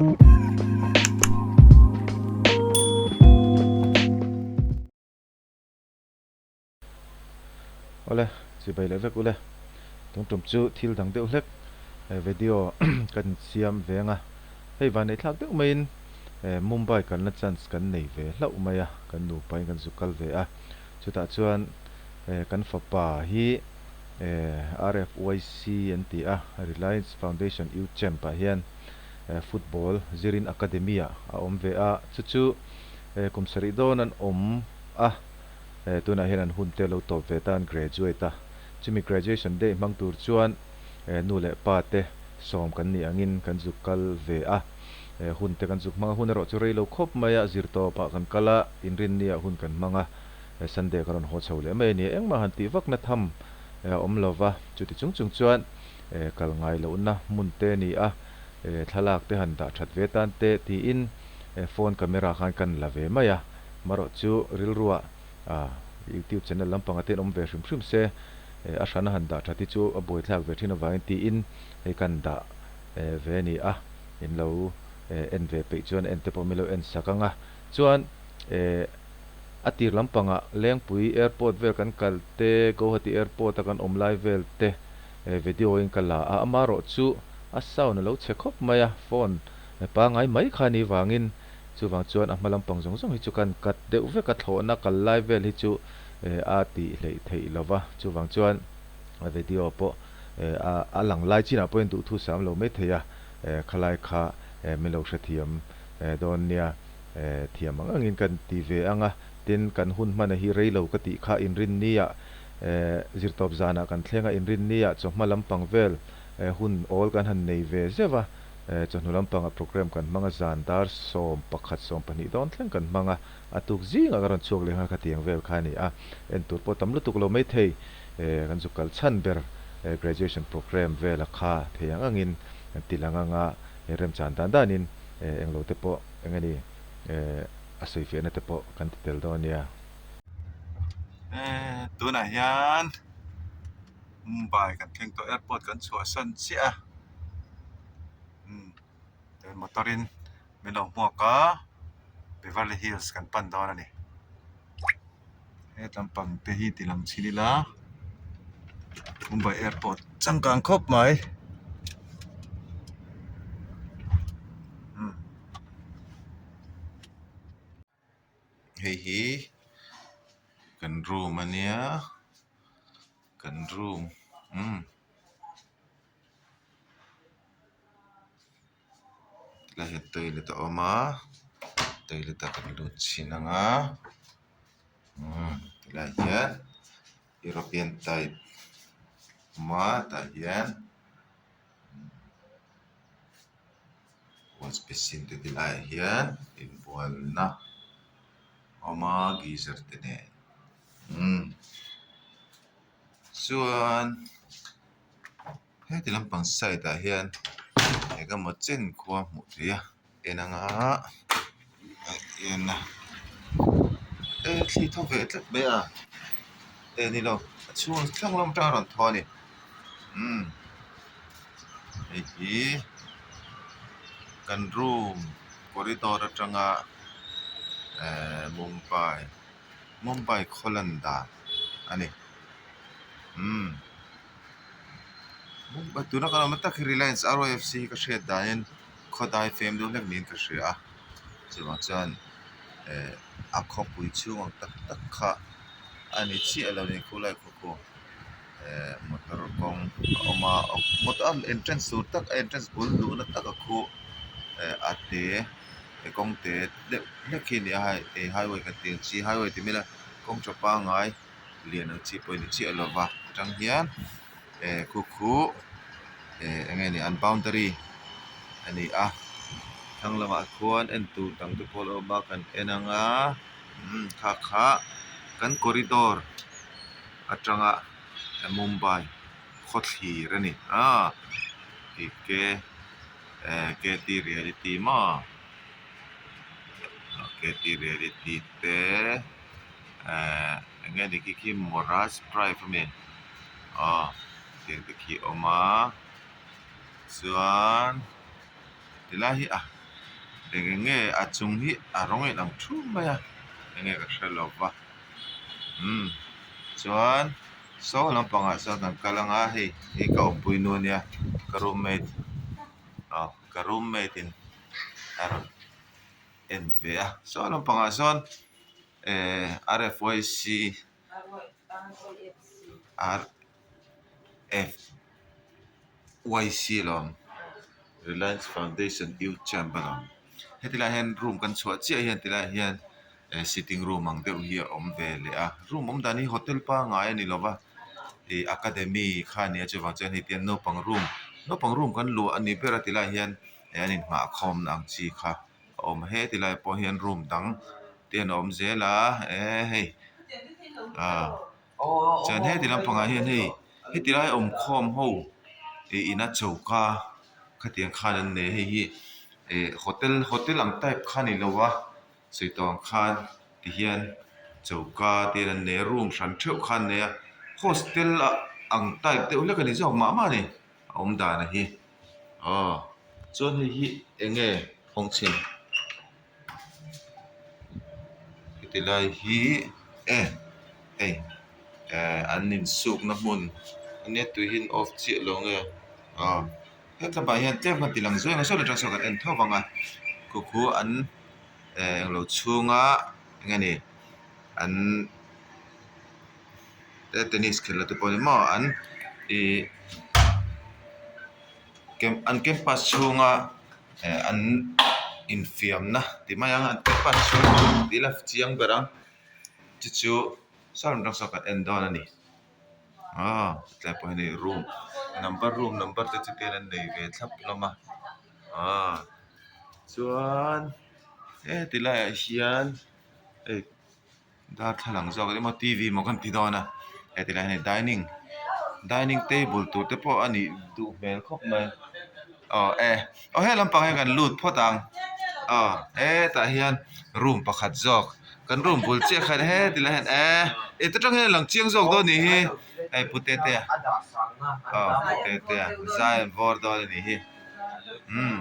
Awle, chibai leh vek ule. Tun tum chu thil dang deuh hlek video kan siam ve ang a. Hei van eihthlak deuh maiin Mumbai kalna chance kan nei ve hlauh mai a, kan nupa in kan zuk kal ve a. Chutah chuan kan fapa hi RFYC an ti a, Reliance Foundation Youth Camp ah hian football zirin academy ah a awm ve a. Chu chu kum sarih dawn an awm a. Tunah hian an hun te lo tawp ve ta, an graduate a. Chumi graduation day hmang tur chuan nu leh pa te sawm kan nih angin kan zuk kal ve a. Hun te kan zuk hmang a, hun erawh chu rei lo khawp mai a, zirtawpah kan kal a, inrinniah hun kan hmang a, Sunday kan rawn haw chho leh mai a ni. Engmah han tih vakna tham a awm lo va, chuti chung chung chuan kal ngai lohna hmun te a ni a, thlalak te han dah that ve tan te tiin phone camera khan kan la ve mai a. Marawh chu rilrua YouTube channel lampanga te an awm ve hrim hrim se, a hrana han dah that hi chu a buaithlak ve thin avangin tiin hei kan dah ve a ni a, in lo en ve peih chuan en te pawh min lo en sak ang a. Chuan a tir lampanga Lengpui airport vel kan kal te, Guwahati airport a kan awm lai vel te video in ka la a, amarawh chu a sound a lo chhe khawp mai a, phone pangai mai kha ni vangin Chuvang chuan a hma lampang zawng zawng hi chu kan cut deuh vek a, thlawhna kal lai vel hi chu a tih hleih theih lo va, chuvang chuan video pawh a lang lai chinah pawhin duhthu sam lo mai thei a, khalai kha min lo hrethiam dawn nia, thiam ang angin kan ti ve ang a, tin kan hun hmana hi rei lo ka tih kha inrinniah zirtawp zanah kan thleng a, inrinniah chawhma lampang vel hun awl kan han nei ve zeuh a. Chawhnu lampanga program kan hmang a, zan dar 11, 12 dawn thleng kan hmang a, a tuk zingah ka rawn chhuak leh nghal khatiang vel kha a ni a, en tur pawh tam lutuk lo maithei, kan zu kal chhan ber graduation program vela kha thei ang angin kan ti lang ang a, remchan dan danin englo te pawh eng a ni a sawifiahna te pawh kan ti tel dawn a nia. Tunah hian Mumbai kan thleng tawh airport kan chhuahsan chiah a umm motor in min lo hmuak a Beverly Hills kan pan dawn a ni he lampang te hi ti lang chhin ila Mumbai airport changkang khawp mai umm. Hei hi kan room a nia kan room umm tilai hian toilet a awm a toilet ah kan lut chhin ang a umm tilai hian european type a awm a tah hian. Wash basin te ti laiah hian inbualna a awm a geyser te nen umm chuan heti lampang side ah hian eng emaw chen khua hmuh theih a en anga en a e thli thaw ve tlat mai a e ni lo a chhung thlang lam atang a rawn thaw a ni umm hei hi kan room corridor atanga ehh mumbai mumbai khaw lan dan a ni umm tuna kan awmna tak hi reliance R O F C hi ka hriat danin khawdai fem deuh hlek niin ka hria a chuvang chuan ehh a khawpui chhung ang tak tak kha a ni chiah lo a ni khulai khaw khu ehh motor kawng a awm a motor entrance tur tak a entrance bul luhna tak a khu ehh a te kawng te deuh hlek hi a ni a hei highway kan tih ang chi highway ti mai ila kawng tha pangngai lian ang chi pawh a ni chiah lo va atang hian eh khu khu eh eng nge ni an boundary a ni a thlang lamah khuan en tur dang te pawh a lo awm a kan en ang a umm kha kha kan corridor atanga Mumbai khawthlir a ni a tih te eh K T reality maw K T reality te eh eng nge ni khi khi Moraj drive a mi aw tiang te khi a awm a chuan tilai hi a. Eng eng nge a chung hi a rawng a inang thum mai a eng nge ka hre lo va umm chuan saw lampangah chuan kan kal ang a hei hi ka awmpui nu ania ka roommate aw ka roommate in a rawn en ve a saw lampangah sawn ehh r f y c r f y c lawm Reliance Foundation Youth Camp alawm heti lai hian room kan chhuah chiah hian tilai ah hian eh sitting room ang deuh hi a awm ve leh a room awm dan hi hotel pangngai a ni lo va ih academy kha a ni a chuvang chuan hei tihian naupang room naupang room kan luah a ni ber a tilai ah hian eh an inhngah khawmna ang chi kha a awm a heti lai pawh hian room dang te an awm zel a eh hei ah chuan heti lampangah hian hei heti lai awm khawm ho ih ina choka khatiang khan an nei a hei hi ih hotel hotel ang type kha a ni lo a sawi tawh ang khan tihian choka te an nei a room hran theuh kha an nei a hostel ang type deuh hlek a ni zawk mah mah a ni a awm dan a hi aw chuan hei hi eng nge kawngchhin heti lai hi e hei eh an insukna hmun ania tui hi an off chiah lo nge aw hetlaiah hian tlem khan ti lang zuai ang sawn atang sawn kan en tho vang a khu khu an eh englo chhunga eng nge ni an tennis khelh te pawh a ni maw an ih an campus chhunga eh an infiamna ti mai ang an campus chhung tih ila chiang ber ang chu chu sawn atang sawn kan en dawn a ni aw tlai pawh hi room number room number te chu tian an nei ve thlap hlawm a aw chuan heti laiah hian hei. Darthlalang zawk emaw t v maw kan ti dawn a heti lai hian hei dining dining table tur te pawh a nih duh hmel khawp mai aw e aw he lampang hi kan lut phawt ang aw hetah hian room pakhat zawk kan room bul chiah khan heti lai hian e ih ta tang hian a lang chiang zawk dawn a nih hi hei pu tetea aw pu tetea zai an vawr dawn a nih hi umm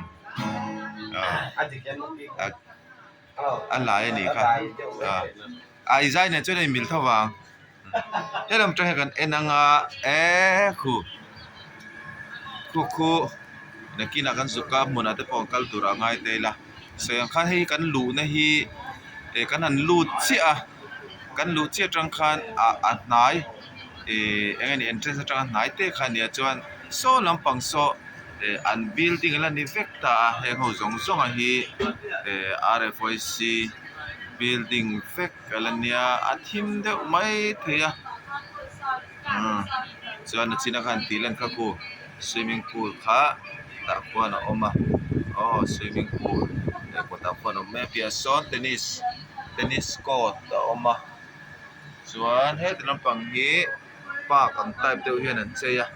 aw. A lai a nih kha a i zai nen chuan a inmil tho vang helam atang hian kan en anga eee khu khu khu nakinah kan zuk a hmunah te pawh kal tur a ngai ta ila sawi ang khan hei kan luhna hi eh kan han lut chiah a kan luh chiah atang khan ah a hnai ih eng nge ni entrance atanga hnai te kha a nia chuan saw lampang saw. Eh an building la ni vek ta a heng ho zawng zawng a hi eh R F Y C building vek a la nia a thim deuh mai thei a umm chuan a chin a khan tih lan kha khu swimming pool kha tah khuan a awm a aw swimming pool hei kawtah khuan a awm mai a piahah sawn tennis tennis court a awm a chuan heti lampang hi. Park ang type deuh hian an chei a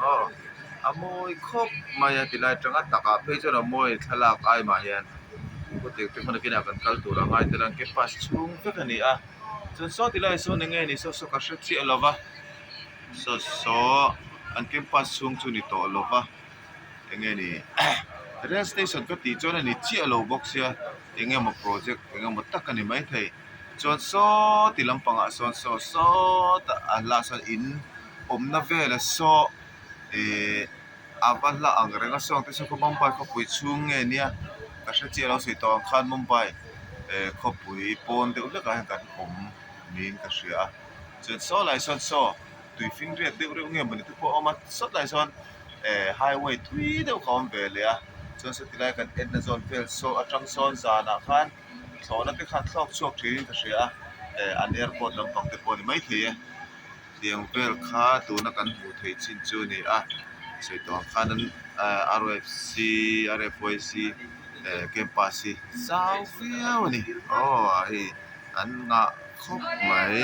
aw a mawi khawp mai a tilai atanga takah phei chuan a mawi thlalak ai mah hian khawtiang te hmun a kinah kan kal tur a ngai tel a campus chhung vek a ni a chuan saw tilai ah sawn eng nge ni saw saw ka hre chiah lo va saw saw an campus chhung chu ni tawh lo va eng nge ni rail station ka tih chuan a ni chiah lo bawk sia eng emaw project eng emaw tak a ni maithei. Chuan saw ti lampangah sawn saw sawtah a hlah sawn in awmna vela saw ihh a va hla ang reng a saw ang te saw khaw Mumbai khawpui chhung nge nia ka hre chiah lo sawi tawh ang khan Mumbai eh khawpui pawn deuh hlekah hian kan awm niin ka hria a chuan saw lai sawn saw tui fing riat deuh reuh nge mawni te pawh a awm a sawtlai sawn eh highway thui deuh kha a awm ve leh a chuan saw tilai kan enna zawn vel saw atang sawn zanah khan. Thlawhna te khan thlawk chhuak thin ka hria a eh an airport lampang te pawh a ni maithei e tiang vel kha tuna kan hmuh theih chin chu a ni a sawi tawh ang khan an R F C R F Y C eh campus hi zau viau a ni aw hei an ngah khawp mai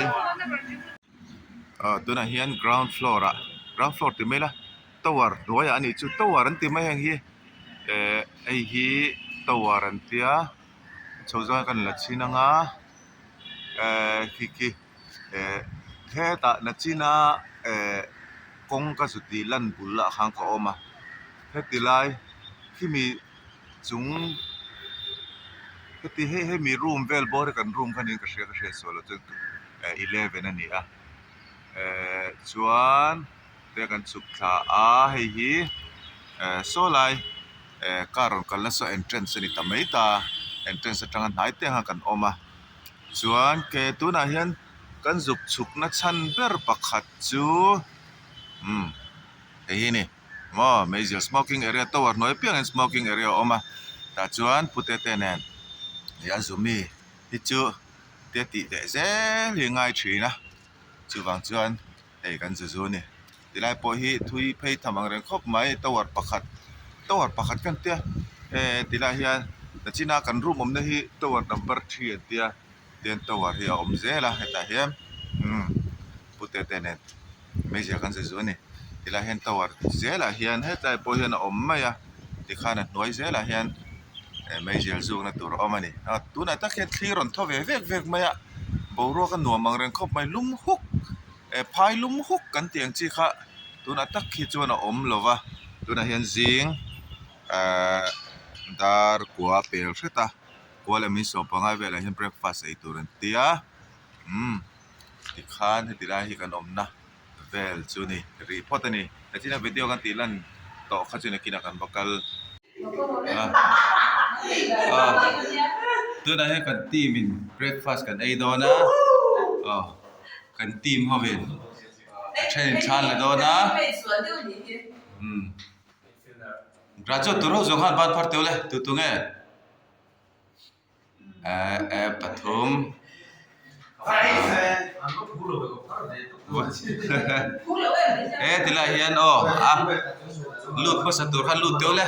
ah tunah hian ground floor ah ground floor ti mai ila tower hnuaiah a nih chu tower an ti mai heng hi eh hei hi tower an tia. Chho zawng hi kan la chhin anga ehh khi khi ehh hetah nachina ehh kawng ka zu tih lan bulah khan ka awm a heti lai khimi chung Heti hei hemi room vel bawr hi kan room kha niin ka hria ka hriat sual loh chuan 11 a ni a eh chuan te kan chhuk thla a hei hi eh saw lai eh car rawn kalna saw entrance a ni ta mai ta entrance atanga hnai te ang kan awm a chuan ke tunah hian kan zuk chhukna chhan ber pakhat chu umm hei hi a ni. Maw meizial smoking area tower hnuai piangin smoking area a awm a tah chuan pute te nen ih a zumi hi chu te tih leh zel hi a ngai thin a chuvang chuan hei kan zu zu a ni tilai pawh hi thui phei tham ang reng khawp mai tower pakhat tower pakhat ka tia eh tilai hian nachina kan room awmna hi tower number three an tia tian tower hi a awm zel a hetah hian umm pute te nen. Meizial kan zir zual a ni tilai hian tower zelah hian hetlai pawh hian a awm mai a tikhan a hnuai zelah hian eh meizial zukna tur a awm a ni a tunah tak hian thli rawn thaw ve vek vek mai a boruak a nuam ang reng khawp mai lum huk eh phai lum huk kan tih ang chi kha tunah tak hi chuan a awm lo va tunah hian zing ehh dar kua pel hret a kua leh min sawmpanga velah hian breakfast ei tur an ti a umm. Tikhan heti lai hi kan awmna vel chu ni rih phawt a ni. Nachina video kan tih lan tawh kha chu nakinah kan va kal a aw tunah hian kan team in breakfast kan ei dawn a aw kan team ho in a then in thlan la dawn a umm graduate tur ho zawng khan ban phar teuh le tu tu nge. Eh pathum eh ti lai hian aw a lut hmasa tur khan lut deuh le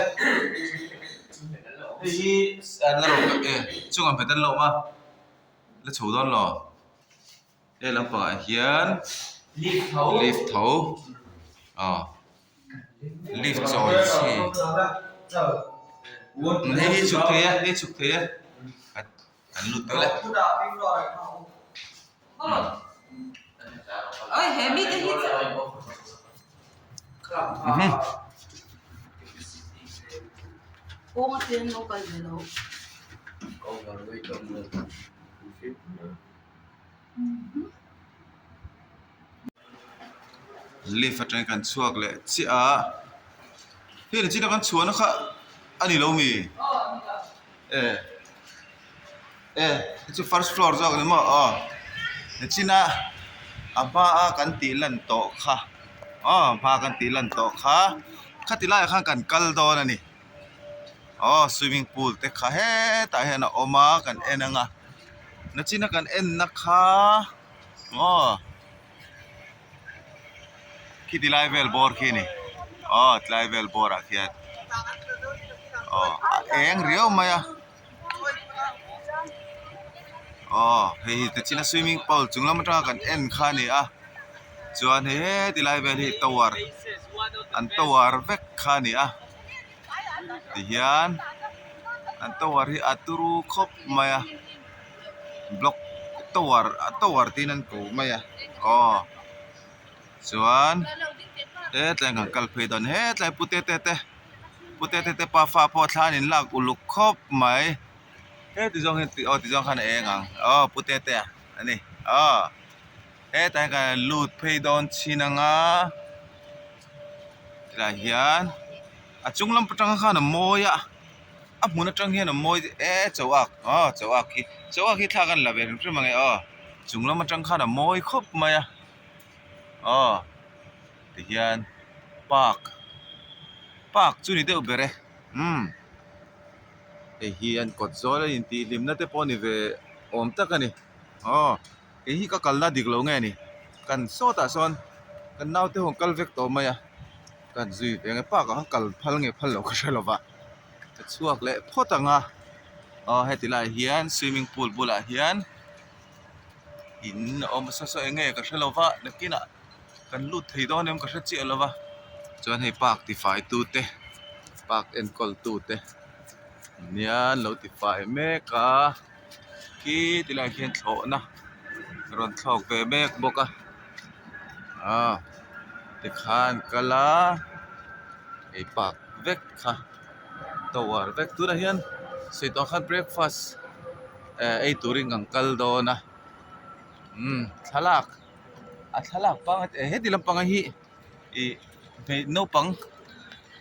eh chungah hmet an lo awm a la chho dawn lo he lampangah hian lift tho aw. Lift chawi chi hei hi chhuk thei a hei chhuk thei a an lut tawh le. Lift atangin kan chhuak leh chiah a hei ni china kan chhuahna kha a ni lo mi e e hei chu first floor zawk a ni maw aw nichina a hma a kan tih lan tawh kha aw hma kan tih lan tawh kha khati laiah khan kan kal dawn a ni aw swimming pool te kha hetah hian a awm a kan en ang a nichina kan enna kha aw. Khiti lai vel bawr khi a ni aw tlai vel bawr ah khian aw a eng riau mai a aw hei hi tichhin a swimming pool chung lam atanga kan en kha a ni a chuan hei heti lai vel hi tower an tower vek kha a ni a tihian an tower hi a turu khawp mai a. Block tower a tower tiin an ko mai a aw chuan hetlai kan kal phei dawn hetlai pu te te te pu te te te pafa pawh thla an inlak uluk khawp mai heti zawng hian aw ti zawng khan a eng ang aw pu te te a ni aw hetah hian kan lut phei dawn chin anga tilai hian a chung lam atang khan a mawi a. A hmun atang hian a mawi e chaw ak aw chaw ak hi chaw ak hi thlak an la ve hrim hrim ang e aw chung lam atang khan a mawi khawp mai a aw tihian park park chu ni deuh ber e umm hei hi an kawt zawl a intihhlimna te pawh a ni ve awm tak a ni aw kei hi ka kalna dik lo nge ni kan sawtah sawn kan naute ho an kal vek tawh mai a kan zui ve ang e park ah khan kal phal nge phal loh ka hre lo va. Ka chhuak leh phawt ang a aw heti laiah hian swimming pool bulah hian in a awm a saw saw eng nge ka hre lo va nakinah kan lut thei dawn em ka hre chiah lo va chuan hei park tifai tute park enkawl tute nia an lo tifai mek a khi ti laiah khian thlawhna rawn thlawk ve mek bawk a aw tikhan kal a hei park vek kha tower vek tunah hian sawi tawh ang khan breakfast. ei turin kan kal dawn a umm thlalak a thlalak panga heti lampang hi ih hmei naupang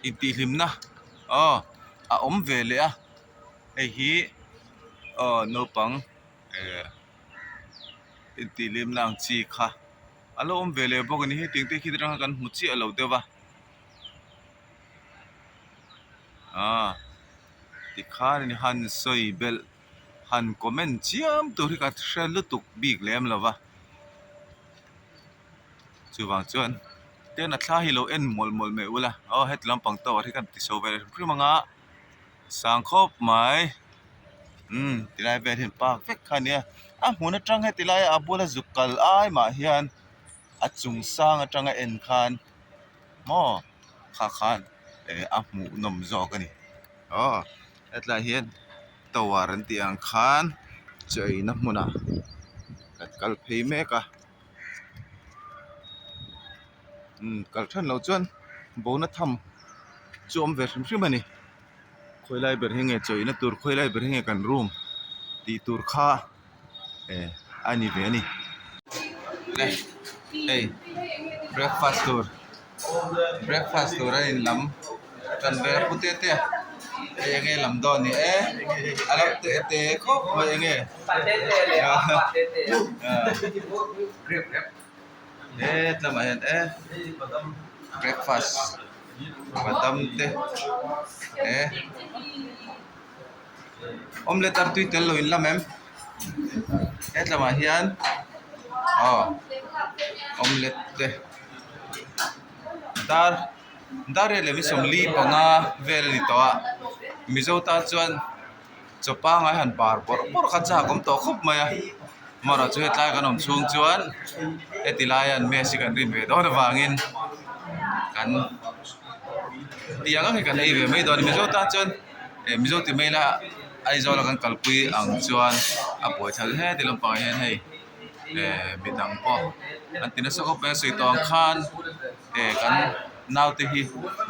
intihhlimna aw a awm ve leh a hei hi aw naupang eh intihhlimna ang chi kha a lo awm ve leh bawk a ni hetiang te khi atanga kan hmu chiah lo deuh a ah tikhan in han sawi belh han comment chiam tur hi ka hre lutuk bik lem lo va chuvang chuan ten a thla hi lo en mawlh mawlh mai ula aw heti lampang tower hi kan ti chho ve hrim hrim ang a sang khawp mai umm tilai vel hi an park vek kha a nia a hmun atang heti laia a bula zuk kal ai mah hian a chung sang atanga en khan maw kha khan eh a hmuh nawm zawk a ni aw hetlai hian tower an tih ang khan chaw eina hmunah kan kal phei mek a umm kal then loh chuan bona tham chu a awm ve hrim hrim a ni khawi lai ber hi nge chaw eina tur khawi lai ber hi nge kan room tih tur kha eh a ni ve a ni hei breakfast tur breakfast tur a in lam tan vel a pute te a hei enge lam dawn ni e a lo te te khawp mai enge hetlamah hian e breakfast badam te e. Omelette artui tel lo in lam em hetlamah hian aw omelette te dar dar riat leh mi sawmli panga vel a ni tawh a mizo tan chuan chaw pangai han bar bawrh bawrh kha chak awm tawh khawp mai a amaherawhchu chu hetlai kan awm chhung chuan heti laia an mess hi kan rin ve dawn avangin kan tiang ang hi kan ei ve mai dawn a ni mizo tan chuan. Eh Mizo ti mai la Aizawl a kan kalpui ang chuan a buai thal hle ti lampangah hian hei eh midang pawh an ti nasa khawp mai a sawi tawh ang khan eh kan naute hi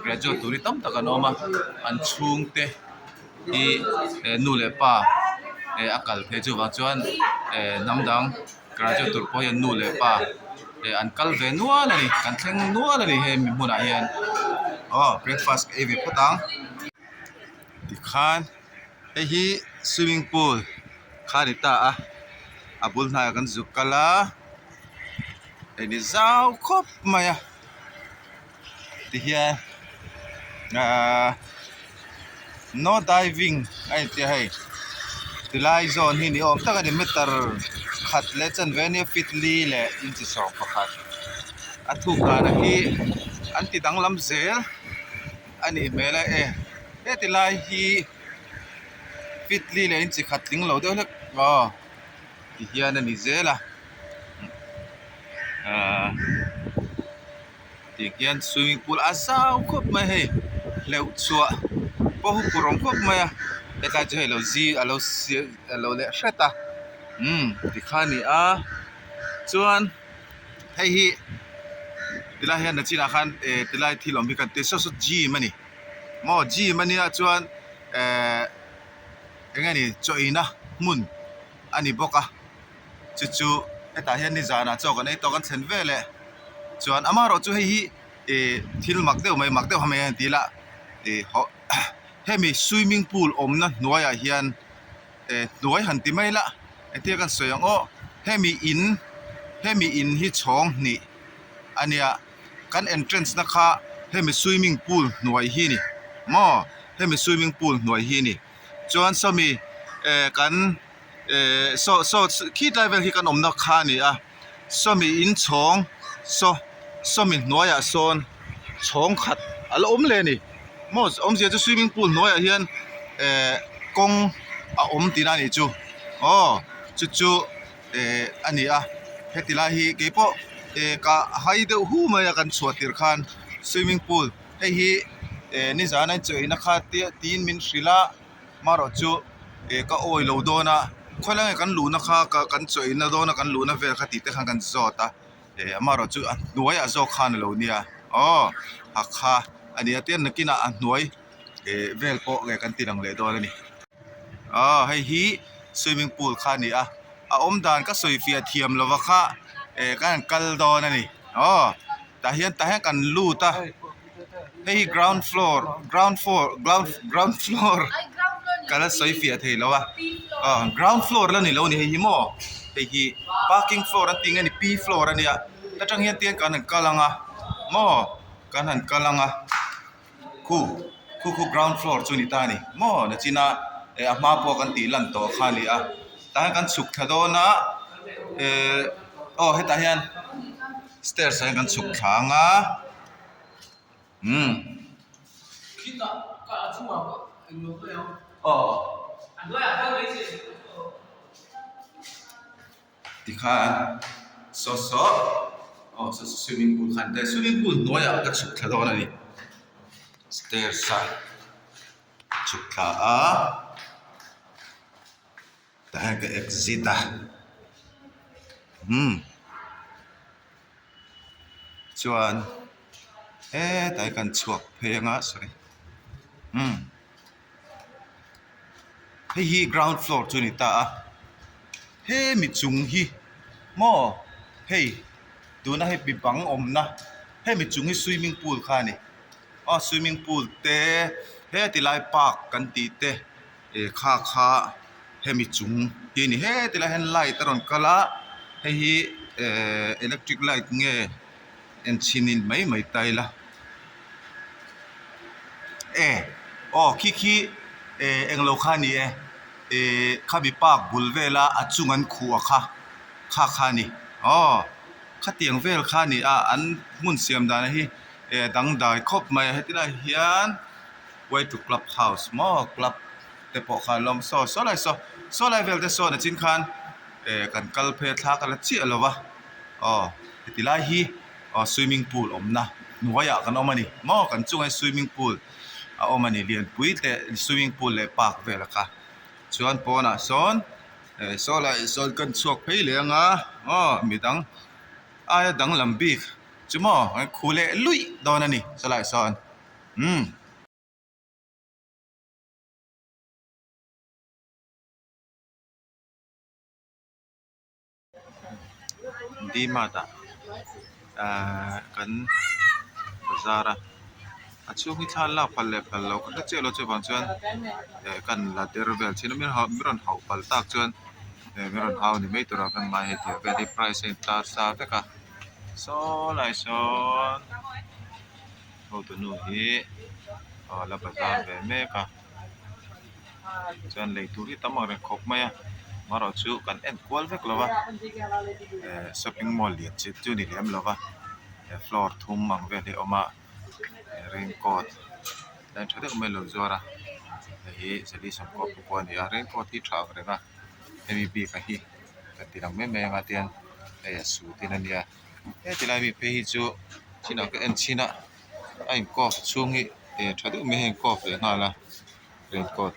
graduate tur hi tam tak an awm a an chhungte hi eh nu leh pa eh a kal phei chuvang chuan eh hnam dang graduate tur pawh hian nu leh pa eh an kal ve nual a ni kan thleng nual a ni hemi hmunah hian aw breakfast ka ei ve phawt ang. Tikhan hei hi swimming pool kha a ni ta a a bul hnaiah kan zuk kal a hei ni zau khawp mai a tihian ahh no diving a inti a hei tilai zawn hi ni awm tak a ni meter khat leh chanve ania feet li leh inchi 11 a thuk dana hi an ti danglam zel. A nih hmel a e heti lai hi fit li leh inchi khat tling lo deuh hlek aw ti hian a ni zel a ahh tiang hian swimming pool a zau khawp mai a hei hleuh chhuah pawh hu pur awm khawp mai a hetlai chu hei lo zi a lo a lo leh hret a umm tikhan a ni a chuan. Hei hi tilai hian nachinah khan eh tilai thil awm hi kan ti saw saw gym a ni maw gym a nia chuan eh eng nge ni chaw eina hmun a ni bawk a chu chu hetah hian nizanah chaw kan ei tawh kan thlen veleh chuan amaherawhchu hei hi eh thil mak deuh mai mak deuh ha mai a ni tih ila ih hawh hemi swimming pool awmna hnuaiah hian. Eh hnuai han ti mai la engtin kan sawi ang aw hemi in hemi in hi chhawng hnih a nia kan entrance na kha hemi swimming pool hnuai hi a ni maw hemi swimming pool hnuai hi a ni chuan sawmi eh kan eh saw saw khitlai vel khi kan awmna kha a ni a. Sawmi inchhawng saw sawmi hnuaiah sawn chhawng khat a la awm leh a ni maw awmzia chu swimming pool hnuaiah hian eh kawng a awm tihna a nih chu aw chu chu eh a ni a heti lai hi keipawh eh ka hai deuh hu mai a kan chhuah tirh khan swimming pool hei hi eh nizan a inchawihna kha tiin min hrilh a. Marawh chu eh ka awi lo dawn a khawilai nge kan luhna kha ka kan chawihna dawn a kan luhna vel kha tih te khan kan zawt a eh amaherawh chu a hnuaiah zawk khan a lo nia aw ha kha a nia tian nakinah a hnuai eh vel pawh nge kan ti lang leh dawn a ni aw hei hi. swimming pool kha a ni a a awm dan ka sawi fiah thiam lova kha eh kan han kal dawn a ni aw tah hian tah hian kan lut a hei hi ground floor ground floor ground ground floor ka la sawi fiah thei lo a aw ground floor la ni lo a ni hei hi maw hei hi parking floor an tih nge ni p floor a nia ta tang hian tiang kan han kal ang a maw kan han kal ang a. Khu khu khu ground floor chu ni ta a ni maw nachina eh a hma pawh kan tih lan tawh kha a ni a tah hian kan chhuk thla dawn a eh aw hetah hian stairs ah hian kan chhuk thla ang a umm aw. Tikhan saw saw aw saw saw swimming pool khan te swimming pool hnuaiah ka chhuk thla dawn a ni stairs a chhuk thla a tah hian ka exit a umm chuan hetah hian kan chhuak phei anga sorry umm. Hei hi ground floor chu a ni ta a hemi chung hi maw hei tuna hei mi bang awmna hemi chung hi swimming pool kha a ni aw swimming pool te heti lai park kan tih te eh kha kha hemi chung hi a ni heti lai hian light a rawn kal a hei hi ehh electric light nge en chhin in mai mai ta ila e aw khi khi eh englo kha a ni e eh khami park bul vela a chung an khuh a kha kha kha a ni aw khatiang vel kha a ni a an hmun siam dan hi eh dangdai khawp mai a heti lai hian way to club house maw club te pawh kha an lo awm saw saw lai saw saw lai vel te sawn a chin khan eh kan kal phei a thla ka la chiah lo va. Aw heti lai hi aw swimming pool awmna hnuaiah kan awm a ni maw kan chungah hian swimming pool a awm a ni lianpui leh swimming pool leh park vel a kha chuan pawnah sawn eh saw lai sawn kan chhuak phei leh anga aw midang aia danglam bik chu maw khu leh luih dawn a ni sawlai sawn umm. D-mart ah ahh kan bazar a a chhung hi thla an lak phal leh phal loh ka hre chiah lo chuvang chuan eh kan la der vel thin a min rawn hauh palh tak chuan eh min rawn hau ni mai tur a kan ngai hei tih vel hi price a intar sa vek a saw lai sawn hotunu hi aw la bazar ve mek a. Chuan lei tur hi tam ang reng khawp mai a amaherawh chu kan en kual vek lo va eh shopping mall lian chi chu ni lem lo va eh floor thum ang vel hi a awm a eh raincoat line tha deuh mai a lo zuar a hei hi zali sawmkua pakua a ni a raincoat hi tha ang reng a hemi bik a hi kan ti lang mai mai ang a tian hei a suit in a nia heti lai mi phei hi chu chinah ka en chhin a. A inkawp chhung hi eh tha deuh mai a inkawp leh nghal a raincoat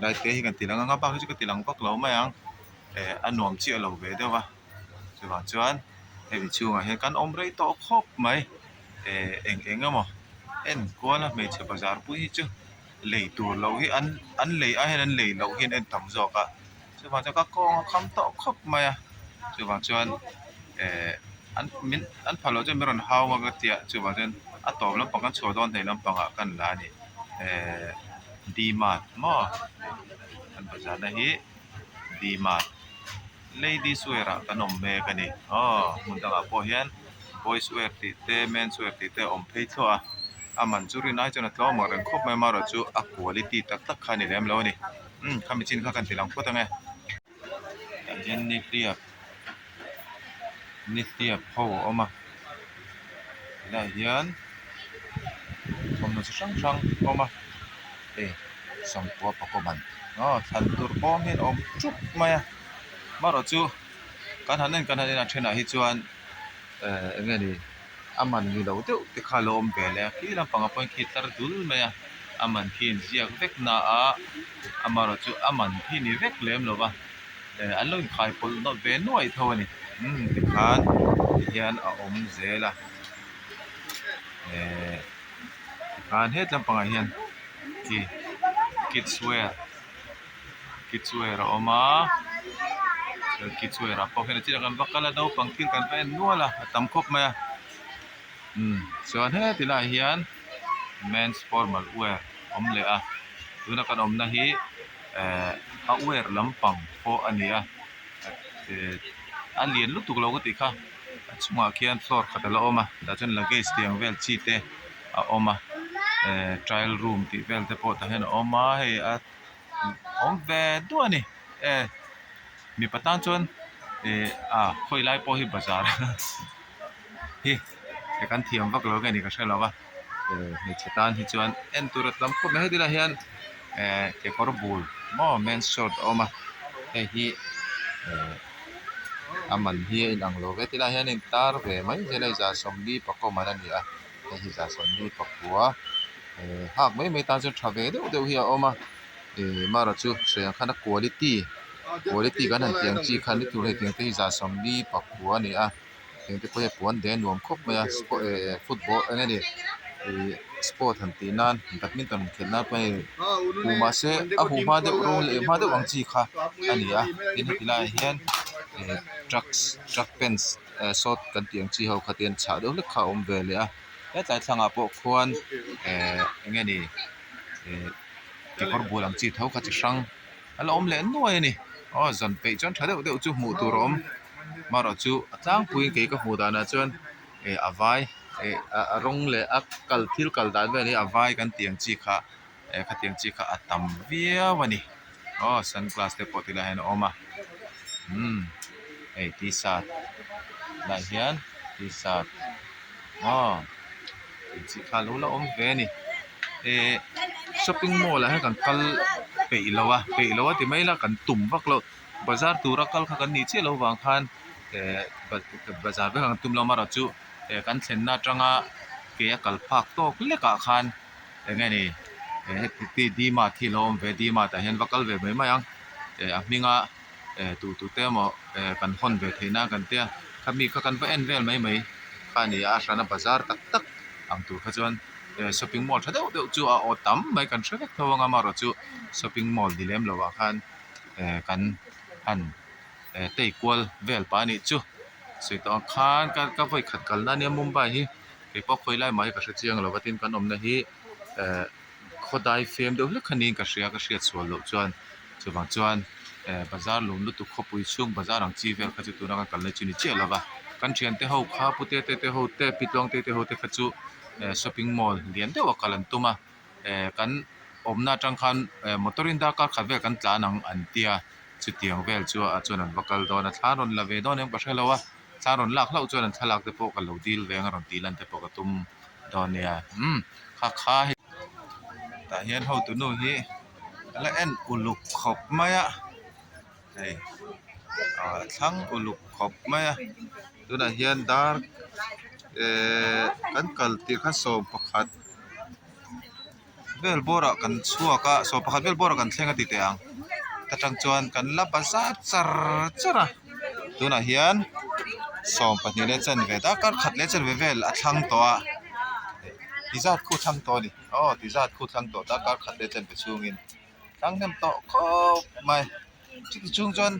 lai te hi kan ti lang ang a bak hi chu ka ti lang vak lo mai ang eh a nuam chiah lo ve deuh a chuvang chuan hemi chhungah hian kan awm rei tawh khawp mai eh eng eng emaw en kual a hmeichhe bazar pui hi chu lei tur loh hi an an lei ai hian an lei loh hi an en tam zawk a chuvang chuan ka kawng a kham tawh khawp mai a chuvang chuan eh an min an phal loh chuan min rawn hau ang a tia chuvang chuan a tawp lampang kan chhuah dawn hnaih lampangah kan la a ni eh D-mart maw an bazar na hi D-mart ladies wear ah kan awm mek a ni aw hmun dangah pawh hian boys wear tih te mens wear tih te a awm phei thluah a a man chu rin ai chuan a tlawm ang reng khawp mai amaherawh chu a quality tak tak kha a ni lem lo a ni umm khami chin kha kan ti lang phawt ang e. Tah hian nihliap nihliap ho a awm a tilaiah hian thawmhnaw chi hrang hrang a awm a hei sawmkua pakua man aw thlan tur bawm hian a awm thup mai a amaherawh chu kan han en kan han en a thenah hi chuan ehh eng nge ni a man ni lo deuh te kha a lo awm ve leh a khi lampangah pawh hian khi tlar dul mai a a man khi inziak vek na a amaherawh chu a man khi ni vek lem lo va eh an lo inkhai pawlh nawlh ve nuaih tho a ni umm tikhan tihian a awm zel a eh tikhan het lampangah hian khi kids wear. Kids wear a awm a chuan kids wear ah pawh hian a chinah kan va kal a naupang thil kan va en nual a a tam khawp mai a umm chuan heti laiah hian mens formal wear a awm leh a tuna kan awmna hi ehh a wear lampang pawh a ni a ehh a lian lutuk lo ka tih kha a chungah khian floor khat a la awm a tah chuan luggage tiang vel chi te a awm a ehh trial room tih vel te pawh tah hian a awm a hei a awm ve duah a ni e mipa tan chuan ih a khawi lai pawh hi bazar hi kan thiam vak lo nge ni ka hre lo va eh hmeichhe tan hi chuan en tur a tam khawp mai heti lai hian eh kekawr bul maw men's short a awm a hei hi eh a man hi a inang lo ve tilai hian a intar ve mai zel a za sawmli pakua man a ni a hei hi za sawmli pakua eh hak mai mai tan chuan tha ve deuh deuh hi a awm a eh marawh chu sawi ang khan a quality quality kan han tih ang chi kha ni tur hei tiang te hi za sawmli pakua a ni a heng te pawh hi a puan de a nuam khawp mai a eh football eng nge ni ih sport han tih nan badminton han khelh nan pawh hei huh mahse a huh hma deuh rawng leh hma deuh ang chi kha a ni a tin heti laiah hian eh trucks truck pants eh sawt kan tih ang chi ho kha te an chhah deuh hlek kha a awm ve leh a hetlai thlangah pawh khuan eh eng nge ni eh kekawr bul ang chi tho kha chi hrang a la awm leh nuai a ni aw zan peih chuan tha deuh deuh chu hmuh tur a awm marawh chu a tlangpuiin kei ka hmuh danah chuan eh a vai eh a rawng leh a kal thil kal dan vel hi a vai kan tih ang chi kha eh khatiang chi kha a tam viau a ni aw sunglass te pawh tilai ah hian a awm a umm hei t-shirt lai hian t-shirt aw tih chi kha alo la awm ve a ni eh shopping mall ah hian kan kal peih lo a peih lo a ti mai ila kan tum vak lo bazar tura kal kha kan nih chiah loh vang khan eh bazar vek ang tum lo amaherawh chu eh kan thlenna atanga ke a kal phak tawk lek ah khan eng nge ni eh heti D mart hi a lo awm ve D mart ah hian va kal ve mai mai ang eh a hminga eh tu tu te emaw eh kan hawn ve theih nan kan tia khami kha kan va en vel mai mai kha a ni a a hrana bazar tak tak ang tur kha chuan eh shopping mall tha deuh deuh chu a aw tam mai kan hre vek tho ang a amaherawh chu shopping mall ni lem lovah khan eh kan han eh tei kual vel pah a nih chu sawi tawh ang khan ka ka vawi khat kalna ania Mumbai hi keipawh khawi lai mah hi ka hre chiang lo va tin kan awmna hi eh. Khawdai fem deuh hlek kha niin ka hria ka hriat sual loh chuan chuvang chuan eh bazar lum lutuk khawpui chhung bazar ang chi vel kha chu tuna kan kalna chu ni chiah lova kan thiante ho kha pute te te ho te pi tluang te te ho te kha chu eh shopping mall lian deuh a kal an tum a eh kan awmna atang khan eh motor in darkar khat vel kan tlan ang an tia chutiang vel chu ah chuan an va kal dawn a thla rawn la ve dawn em ka hre lo a thla rawn lak hlauh chuan an thlalak te pawh ka lo dil ve ang a rawn tih lan te pawh ka tum dawn nia umm kha kha hei tah hian hotu nu hi a la en uluk khawp mai a hei ah a thlang uluk khawp mai a tunah hian dar ehh kan kal tirh kha sawmpakhat vel bawrah kan chhuak a sawmpakhat vel bawrah kan thleng a ti teh ang ta tang chuan kan la bazar char char a tunah hian sawmpahnih leh chanve darkar khat leh chanve vel a thlang tawh a ti zat khu thlang tawh a ni aw ti zat khu thlang tawh darkar khat leh chanve chhungin thlang hnem tawh khawp mai. Chuti chung chuan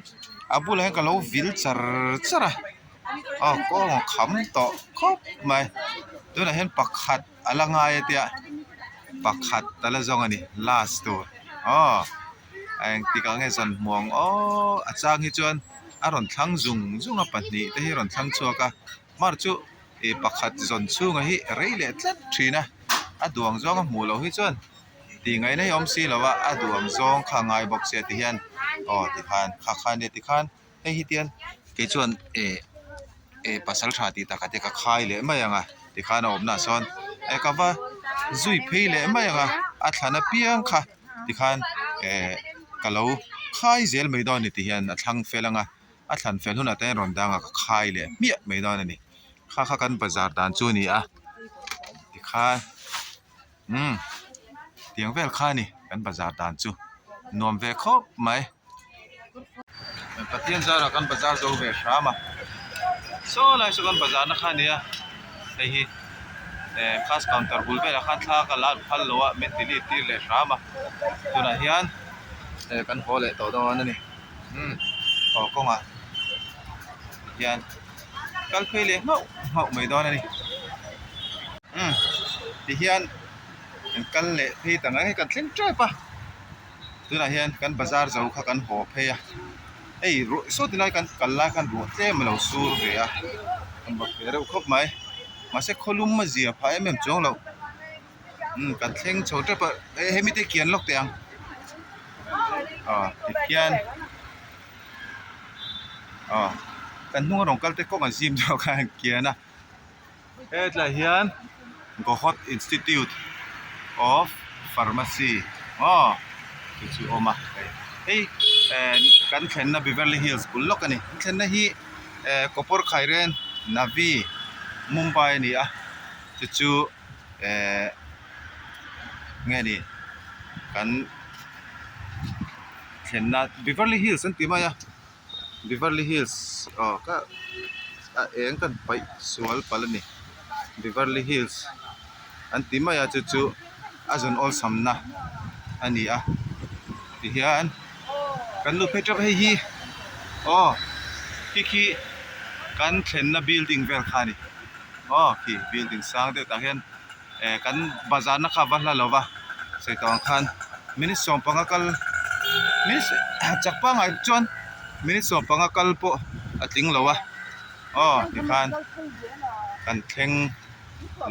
a bulah hian ka lo vil char char a aw kawng a kham tawh khawp mai tunah hian pakhat a la ngai a tia pakhat a la zawng a ni last tur aw engtik ah nge zan hmu ang aw a chang hi chuan a rawn thlang zung zung a pahnih te hi a rawn thlang chhuak a mar chu ih pakhat zawn chhungah hi rei leh tlat thin a a duang zawng a hmuh loh hi chuan. Tih ngaihna hi awm si lo a, a duh ang zawng kha a ngai bawk sia ti hian aw tikhan kha kha ania tikhan hei hi tian kei chuan eh eh pasal tha tih takah te ka khai leh mai ang a tikhan a awmna ah sawn eh ka va zui phei leh mai ang a a thlan apiang kha tikhan eh ka lo khai zel mai dawn a ni ti hian a thlang fel ang a a thlan fel hunah te hian rawn dang a ka khai leh hmiah mai dawn a ni kha kha kan bazar dan chu a ni a tikhan. Umm tiang vel kha a ni kan bazar dan chu nuam ve khawp mai Pathian zarah kan bazar zo ve hram a saw lai saw kan bazar na kha a nia hei hi eh cash counter bul velah khan thla ka la phal lo a min delete tir leh hram a tunah hian. Kan haw leh tawh dawn a ni. Umm haw kawngah hian kal phei leh nghauh nghauh mai dawn a ni. Umm tihian kan kal leh phei ta ngai kan thleng tep a tunah hian kan bazar zo kha kan haw phei a hei ruah saw ti lai kan kal lai khan ruah tlem a lo sur ve a kan bawk ve reuh khawp mai mahse khawlum a zia phah em em chuang loh. Umm kan thleng chho tep a hemi te kian lawk teh ang aw tikhian aw kan hnung a rawn kal te kawng a zim deuh khan an kian a hetlai hian Gohot Institute of Pharmacy aw chu chu a awm a hei eh kan thlenna Beverly Hills bul lawk a ni kan thlenna hi eh Kopor Khairen Navi Mumbai a ni a chu chu. Ehh nge ni kan thlenna Beverly Hills an ti mai a Beverly Hills aw ka a eng ka paih sual palh a ni Beverly Hills an ti mai a chu chu a zawn awlsam na a ni a tihian kan lut phei teuh hei hi aw khi khi kan thlenna building vel kha a ni. Aw khi building sang deuh tah hian eh kan bazar na kha a va hla lo va sawi tawh ang khan minute 15 kal minute chak pangai chuan minute 15 kal pawh a tling lo a aw tikhan kan thleng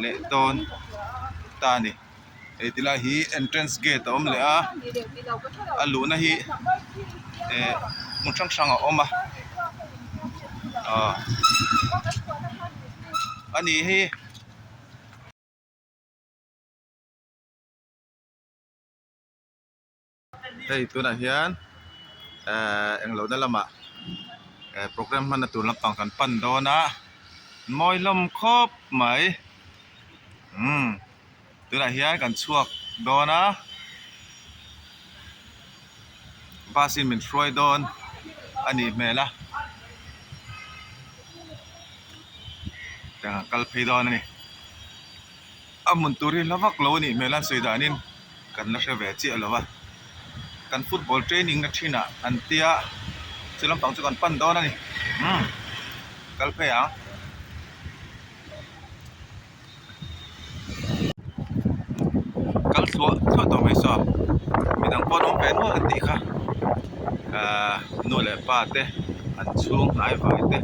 leh dawn ta a ni. Hei ti lai hi entrance gate a awm leh a a luhna hi eh hmun hrang hrang a awm a ah a ni hi. Hei tunah hian ehh englo na lamah eh programme hmanna tur lampang kan pan dawn a mawi hlawm khawp mai umm tunah hian kan chhuak dawn a bus in min hruai dawn a nih hmel a tiang a kal phei dawn a ni a hmun tur hi hla vak lo a nih hmel a an sawi danin. Kan la hre ve chiah lo a, kan football training na thin ah an tia chu lampang chu kan pan dawn a ni umm kal phei ang. Kal thluah thluah tawh mai saw midang pawh an awm ve nual an tih kha ahh nu leh pa te an chhung hnai vai te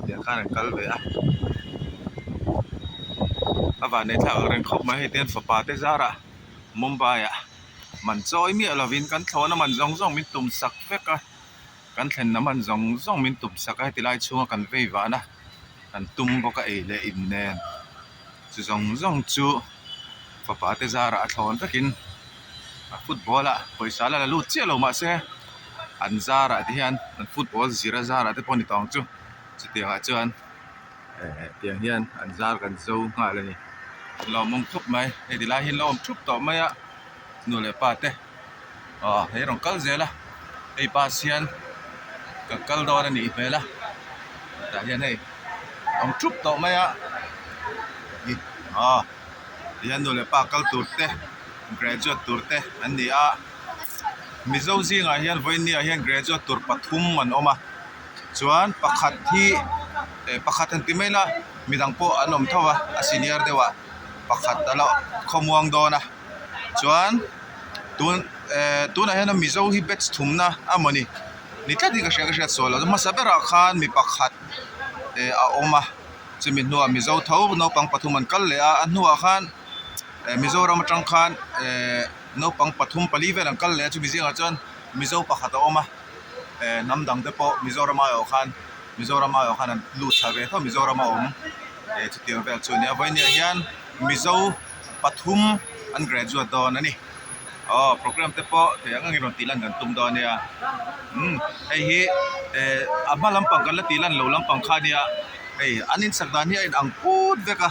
tiang khan an kal ve a a vanneih thlak ang reng khawp mai hei te hian fapa te zarah. Mumbai ah man chawi miah lovin kan thlawhna man zawng zawng min tum sak vek a, kan thlenna man zawng zawng min tum sak a heti lai chhunga kan vei vana kan tum bawk a ei leh in nen chu zawng zawng chu fapa te zarah a thlawn vekin a football ah pawisa la la lut chiah lo mahse an zarah te hian an football zir a zarah te pawh a ni tawng chu chutiang ah chuan. Eh tiang hian an zar kan zo nghal a ni lawmawm khawp mai hei ti lai hi an lo awm thup tawh mai a nu leh pa te aw hei rawn kal zel a hei bus hian ka kal dawn a nih hmel a tah hian hei awm thup tawh mai a aw tihian nu leh pa kal tur te graduate tur te an ni a mizo zingah hian vawiin ah hian graduate tur pathum an awm a. Chuan pakhat hi eh pakhat han ti mai ila midang pawh an awm tho a a senior deuh ah pakhat a la khawmuang dawn a chuan tun eh tunah hian mizo hi batch thumna a mawni ni tlat hi ka hria ka hriat sual lo hmasa berah khan mi pakhat eh a awm a chumi hnuah mizo tho naupang pathum an kal leh a a hnuah khan eh mizoram atang khan eh naupang pathum pali vel an kal leh a chumi zingah chuan mizo pakhat a awm a. eh hnam dang te pawh Mizoram aiawh khan Mizoram aiawh khan an lut thla ve tho Mizoram a awm eh chutiang vel chu a nia vawiin hian Mizo pathum an graduate dawn a ni aw programme te pawh thei ang angin rawn tih lan kan tum dawn a nia umm hei hi eh a hma lampang kan la tih lan loh lampang kha a nia hei an insak dan hi a inang put vek a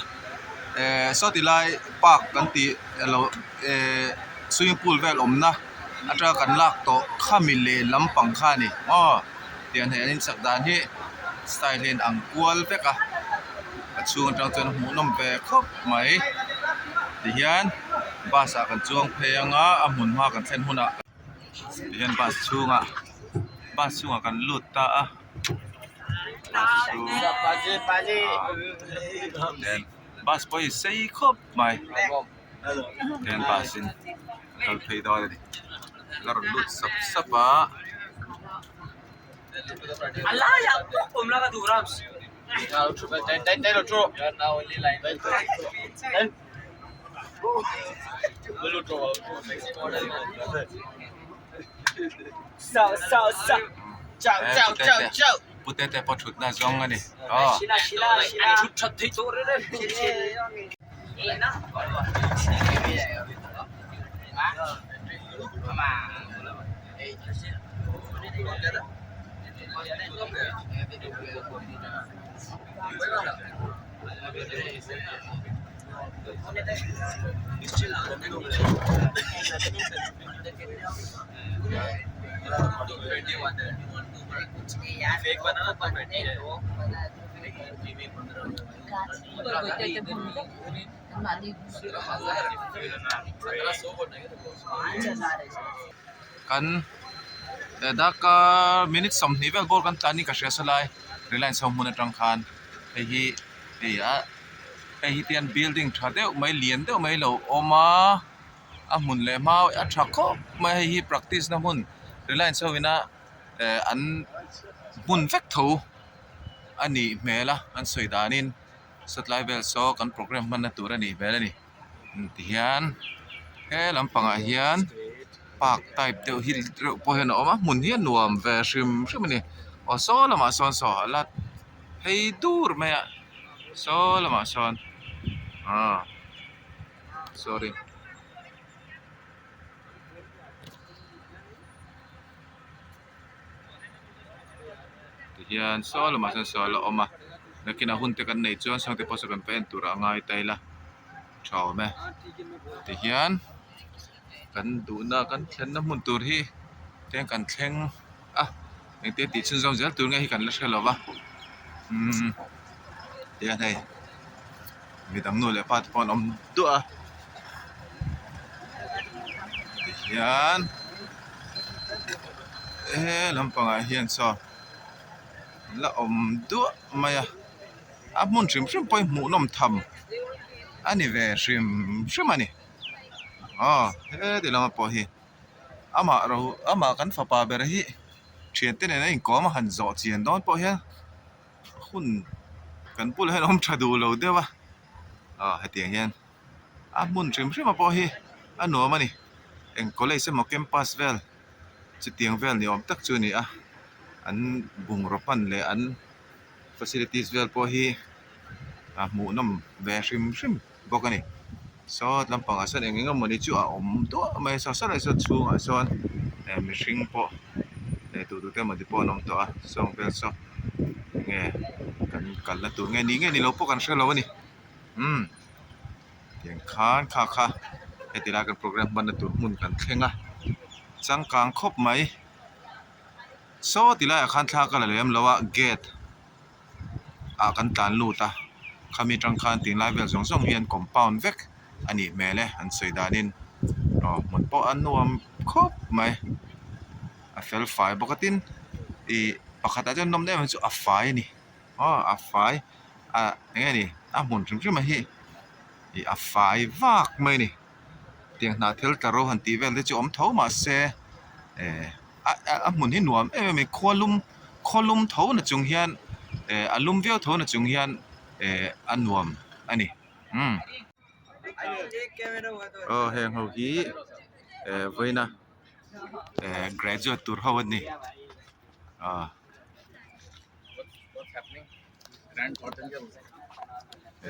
eh saw ti lai park kan tih elo eh swimming pool vel awmna. Atanga kan lak tawh khami leh lampang kha a ni aw tiang hei an insak dan hi style hi a inang kual vek a a chhung atang chuan a hmuhnawm ve khawp mai tihian bus ah kan chuang phei anga a hmun hma kan thlen hunah. Tihian bus chhungah bus chhungah kan lut ta a bus chhung then bus pawh hi sei khawp mai then bus in a kal phei dawn a ni la rawn lut sap sap a. Pute te pawh thutna zawng a ni aw. Kan darkar minute 20 vel bawr kan tlan ni ka hria salai Reliance ho hmun atang khan hei hi hei a hei hi tian building tha deuh mai lian deuh mai lo awm a a hmun leh hma a tha khawp mai a hei hi practice na hmun Reliance ho ina eh an hmun vek tho a nih hmel a an sawi danin satlai vel saw kan programme hmanna tur a nih hmel a ni tihian he lampangah hian park type deuh hi reuh pawh hian a awm a hmun hi a nuam ve hrim hrim a ni aw saw lamah sawn saw a la phei dur mai a saw lamah sawn ah sorry. Tihian saw lamah sawn saw a la awm a nakinah hun te kan neih chuan sangte pawh saw kan va en turah a ngai ta ila tha awm e tihian kan duhna kan thlenna hmun tur hi tihian kan thleng a engtia tih chhunzawm zel tur nge hi kan la hre lo va umm tihian hei midang nu leh pa te pawh an awm duah a tihian he lampangah hian saw la awm duah mai a a hmun hrim hrim pawh hi hmuhnawm tham a ni ve hrim hrim a ni aw heti lama pawh hi amah ro amah kan fapa ber hi thiante nen a inkawm a han zawh chian dawn pawh hian hun kan bulah hian a awm tha duh lo deuh a aw hetiang hian a hmun hrim hrim a pawh hi a nuam a ni eng college emaw campus vel chutiang vel ni awm tak chu a ni a an bungraw hman leh an facilities vel pawh hi a hmuhnawm ve hrim hrim bawk a ni saw lampangah sawn eng eng emawni chu a awm duah mai a saw saw saw chhungah sawn eh mihring pawh eh tu tu te emawni pawh an awm tawh a sawng vel saw enge kan kalna tur nge ni nge ni lo pawh kan hrelo a ni umm tiang khan kha kha heti lai kan programme hmanna tur hmun kan thleng a changkang khawp mai saw ti laiah khan thla ka la lem lo a gate ah kan tlan lut a khami atang khan tinglai vel zawng zawng hi an compound vek a nih hmel e an sawi danin aw hmun pawh a nuam khawp mai a fel fai bawk a tin ih pakhatah chuan nawm em em chu a fai a ni aw a fai ah eng nge ni a hmun hrim hrim a hi ih a fai vak mai a ni tiang hnah thil tla ro han tih vel te chu awm tho mahse eh a hmun hi nuam em em a ni khua lum khaw lum tho na chung hian eh a lum viau tho na chung hian eh a nuam a ni umm aw heng ho hi eh vawiina eh graduate tur ho an ni ah.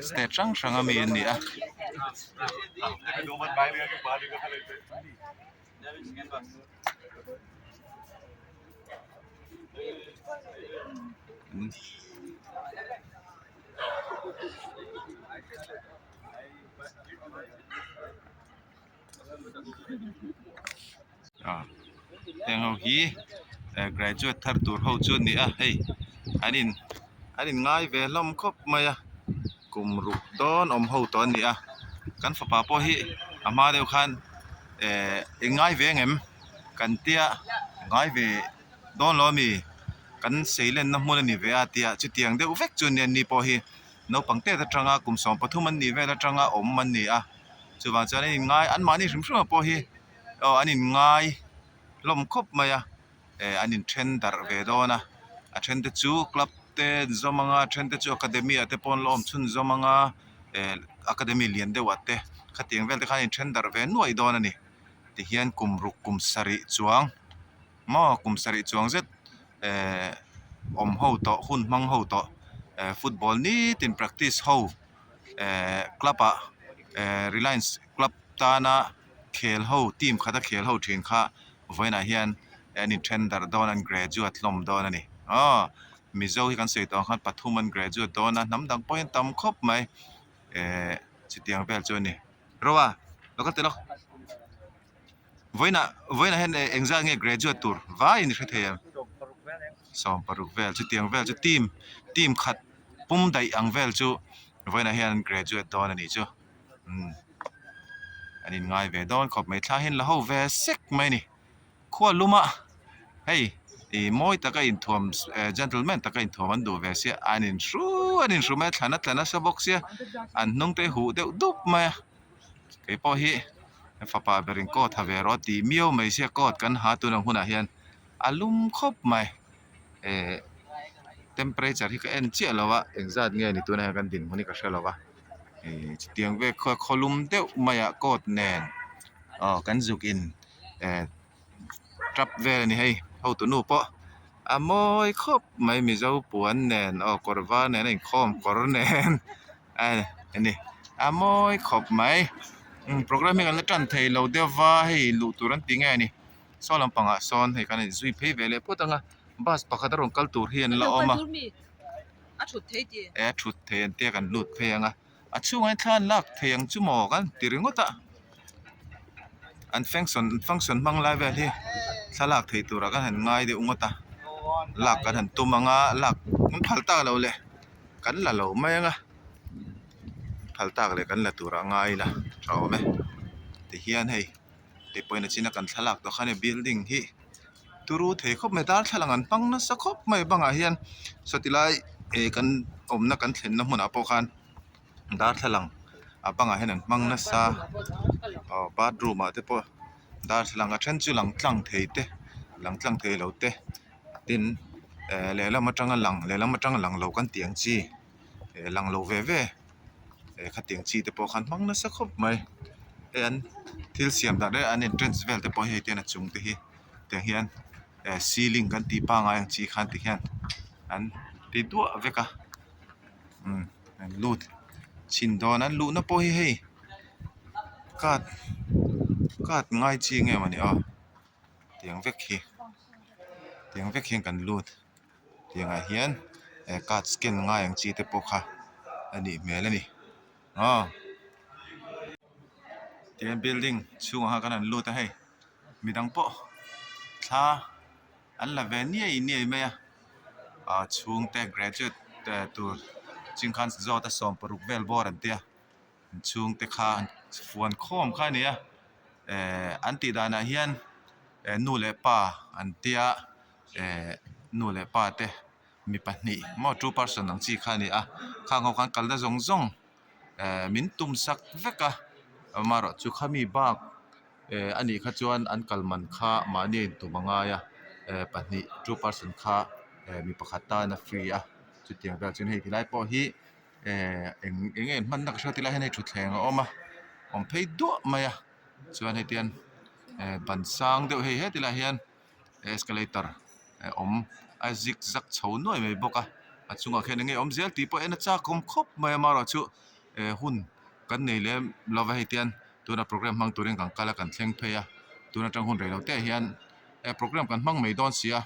State hrang hrang ami an ni a. Heng ho hi graduate thar tur ho chu a ni a hei an in an in ngai ve hlawm khawp mai a kum ruk dawn awm ho tawh a ni a kan fapa pawh hi a hma deuh khan eh in ngai ve ang em? Kan tia ngai ve dawn lo ami kan seilenna hmun a ni ve a tia chutiang deuh vek chu nia ni pawh hi naupang tet atanga kum 13 an nih vel atanga awm an ni a chuvang chuan an inngai anmahni hrim hrim ah pawh hi aw an inngai hlawm khawp mai a eh an inthen darh ve dawn a a then te chu club te an zawm ang a a then te chu academy ah te pawh an la awm chhunzawm ang a eh academy lian deuh ah te khatiang vel te khan an inthen darh ve nuaih dawn a ni. Tihian kum ruk kum sarih chuang maw kum sarih chuang zet ehh awm ho tawh hun hmang ho tawh ehh football nitin practice ho ehh club ah ehh reliance club tana khel ho team khata khel ho thin kha vawiinah hian an inthen darh dawn an graduate hlawm dawn a ni aw mizo hi kan sawi tawh ang khan pathum an graduate dawn a hnam dang pawh hi an tam khawp mai ehh chutiang vel chu a ni. Roa lo kal teh lawk. Vawiinah vawiinah hian engzat nge graduate tur vaiin i hre thei em? 16 vel chutiang vel chu team team khat pum daih ang vel chu vawiinah hian an graduate dawn a nih chu. Umm an inngai ve dawn khawp mai thla hian la ho ve sek mai a ni. Khua luma hei ih mawi taka inthuam eh gentleman taka inthuam an duh ve sia an inhru an inhru mai a thlan a tla nasa bawk sia an hnung te huh deuh dup mai a keipawh hi fapa berin coat ha ve rawh a tih miau mai sia coat kan ha tun ang hunah hian a lum khawp mai eh temperature hi ka en chiah lo a engzat nge ni tunah hian kan dinhmun hi ka hre lo va ih chutiang vel khaw khaw lum deuh maiah coat nen aw kan zuk in. Eh tap vel a ni hei hotu nu pawh a mawi khawp mai mizo puan nen aw kawr var nen a inkhawm kawr nen a ni a mawi khawp mai programme hi kan la tan thei lo deuh va hei luh tur an ti nge a ni saw lampangah sawn hei kan inzui phei ve leh phawt ang a bus pakhat a rawn kal tur hi an la awm a e a thut thei an tia kan lut phei ang a. A chhungah hian thla an lak thei ang chu maw kan ti ringawt a an function function hmang lai vel hi thla lak theih turah kan han ngai deuh ngawt a lak kan han tum ang a lak an phal tak loh leh kan la lo mai ang a phal tak leh kan la turah ngai ila tha awm e tihian hei hei pawhin a china kan thlalak tawh khan hei building hi turu thei khawp mai darthlalang an hmang nasa khawp mai bangah hian saw ti lai eh kan awmna kan thlenna hmunah pawh khan darthlalang a bangah hian an hmang nasa aw bathroom ah te pawh darthlalang a then chu lang tlang thei te lang tlang thei lo te tin eh lehlam atanga lang lehlam atanga lang lo kan tih ang chi eh lang lo ve ve eh khatiang chi te pawh khan hmang nasa khawp mai hei an thil siam dan reng an entrance vel te pawh hei te hian a chung te hi tiang hian eh ceiling kan tih pangai ang chi khan ti hian an ti duah vek a umm an lut chhin dawn an luhna pawh hi hei card card ngai chi nge mawni aw tiang vek hi tiang vek hian kan lut. Tiangah hian eh card scan ngai ang chi te pawh kha a nih hmel a ni aw tihian building chhungah khan kan han lut a hei midang pawh thla an la ve niai niai mai a ah chhungte graduate tur ching khan zawt a 16 vel bawr an tia chhungte kha an fuan khawm kha a ni a eh an tih danah hian eh nu leh pa an tia. Eh nu leh pa te mi pahnih maw two person ang chi kha a ni a khang ho khan kalna zawng zawng eh min tum sak vek a amaherawh chu khami bak eh a nih kha chuan an kal man kha mahni a intum a ngai a eh pahnih two person kha eh mi pakhat tan a free a chutiang vel chuan hei tilai pawh hi eh eng eng nge an hmanna ka hria tilai hian hei thutthleng a awm a awm phei duah mai a chuan heti hian eh ban sang deuh hei heti lai hian. Escalator a awm a zig zag chho nuai mai bawk a a chungah khian enge awm zel tih pawh en a chak awm khawp mai a amaherawh chu eh hun kan nei lem lo va hei tian tuna programme hmang turin kan kal a kan thleng phei a tun atang hun rei lo te ah hian eh programme kan hmang mai dawn si a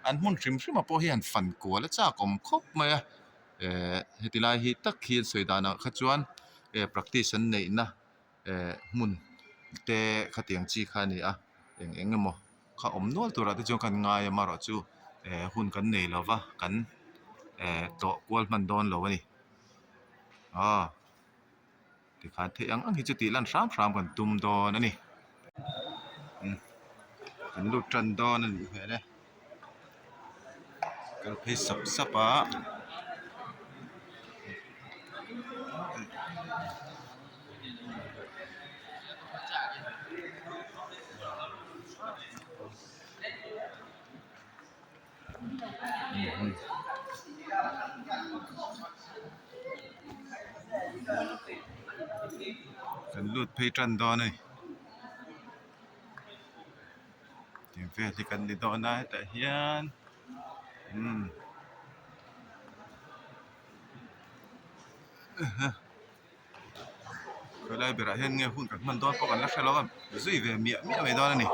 an hmun hrim hrim ah pawh hian fan kual a chak awm khawp mai a eh heti lai hi tak hi an sawi danah kha chuan eh practice an neihna eh hmun te khatiang chi kha a ni a eng eng emaw kha awm nual turah te chuan kan ngai a amaherawh chu eh hun kan nei lo va kan eh tlawh kual hman dawn lo a ni aw tikhan theih ang ang hi chu tih lan hram hram kan tum dawn a ni. Kan lut tan dawn a nih hmel e. Kal phei sap sap a. Kan lut phei tan dawn a ni. Tih vel hi kan ni dawn a hetah hian umm helai berah hian nge hun kan hman dawn pawh kan la hre lo a zui ve miah miah mai dawn a ni.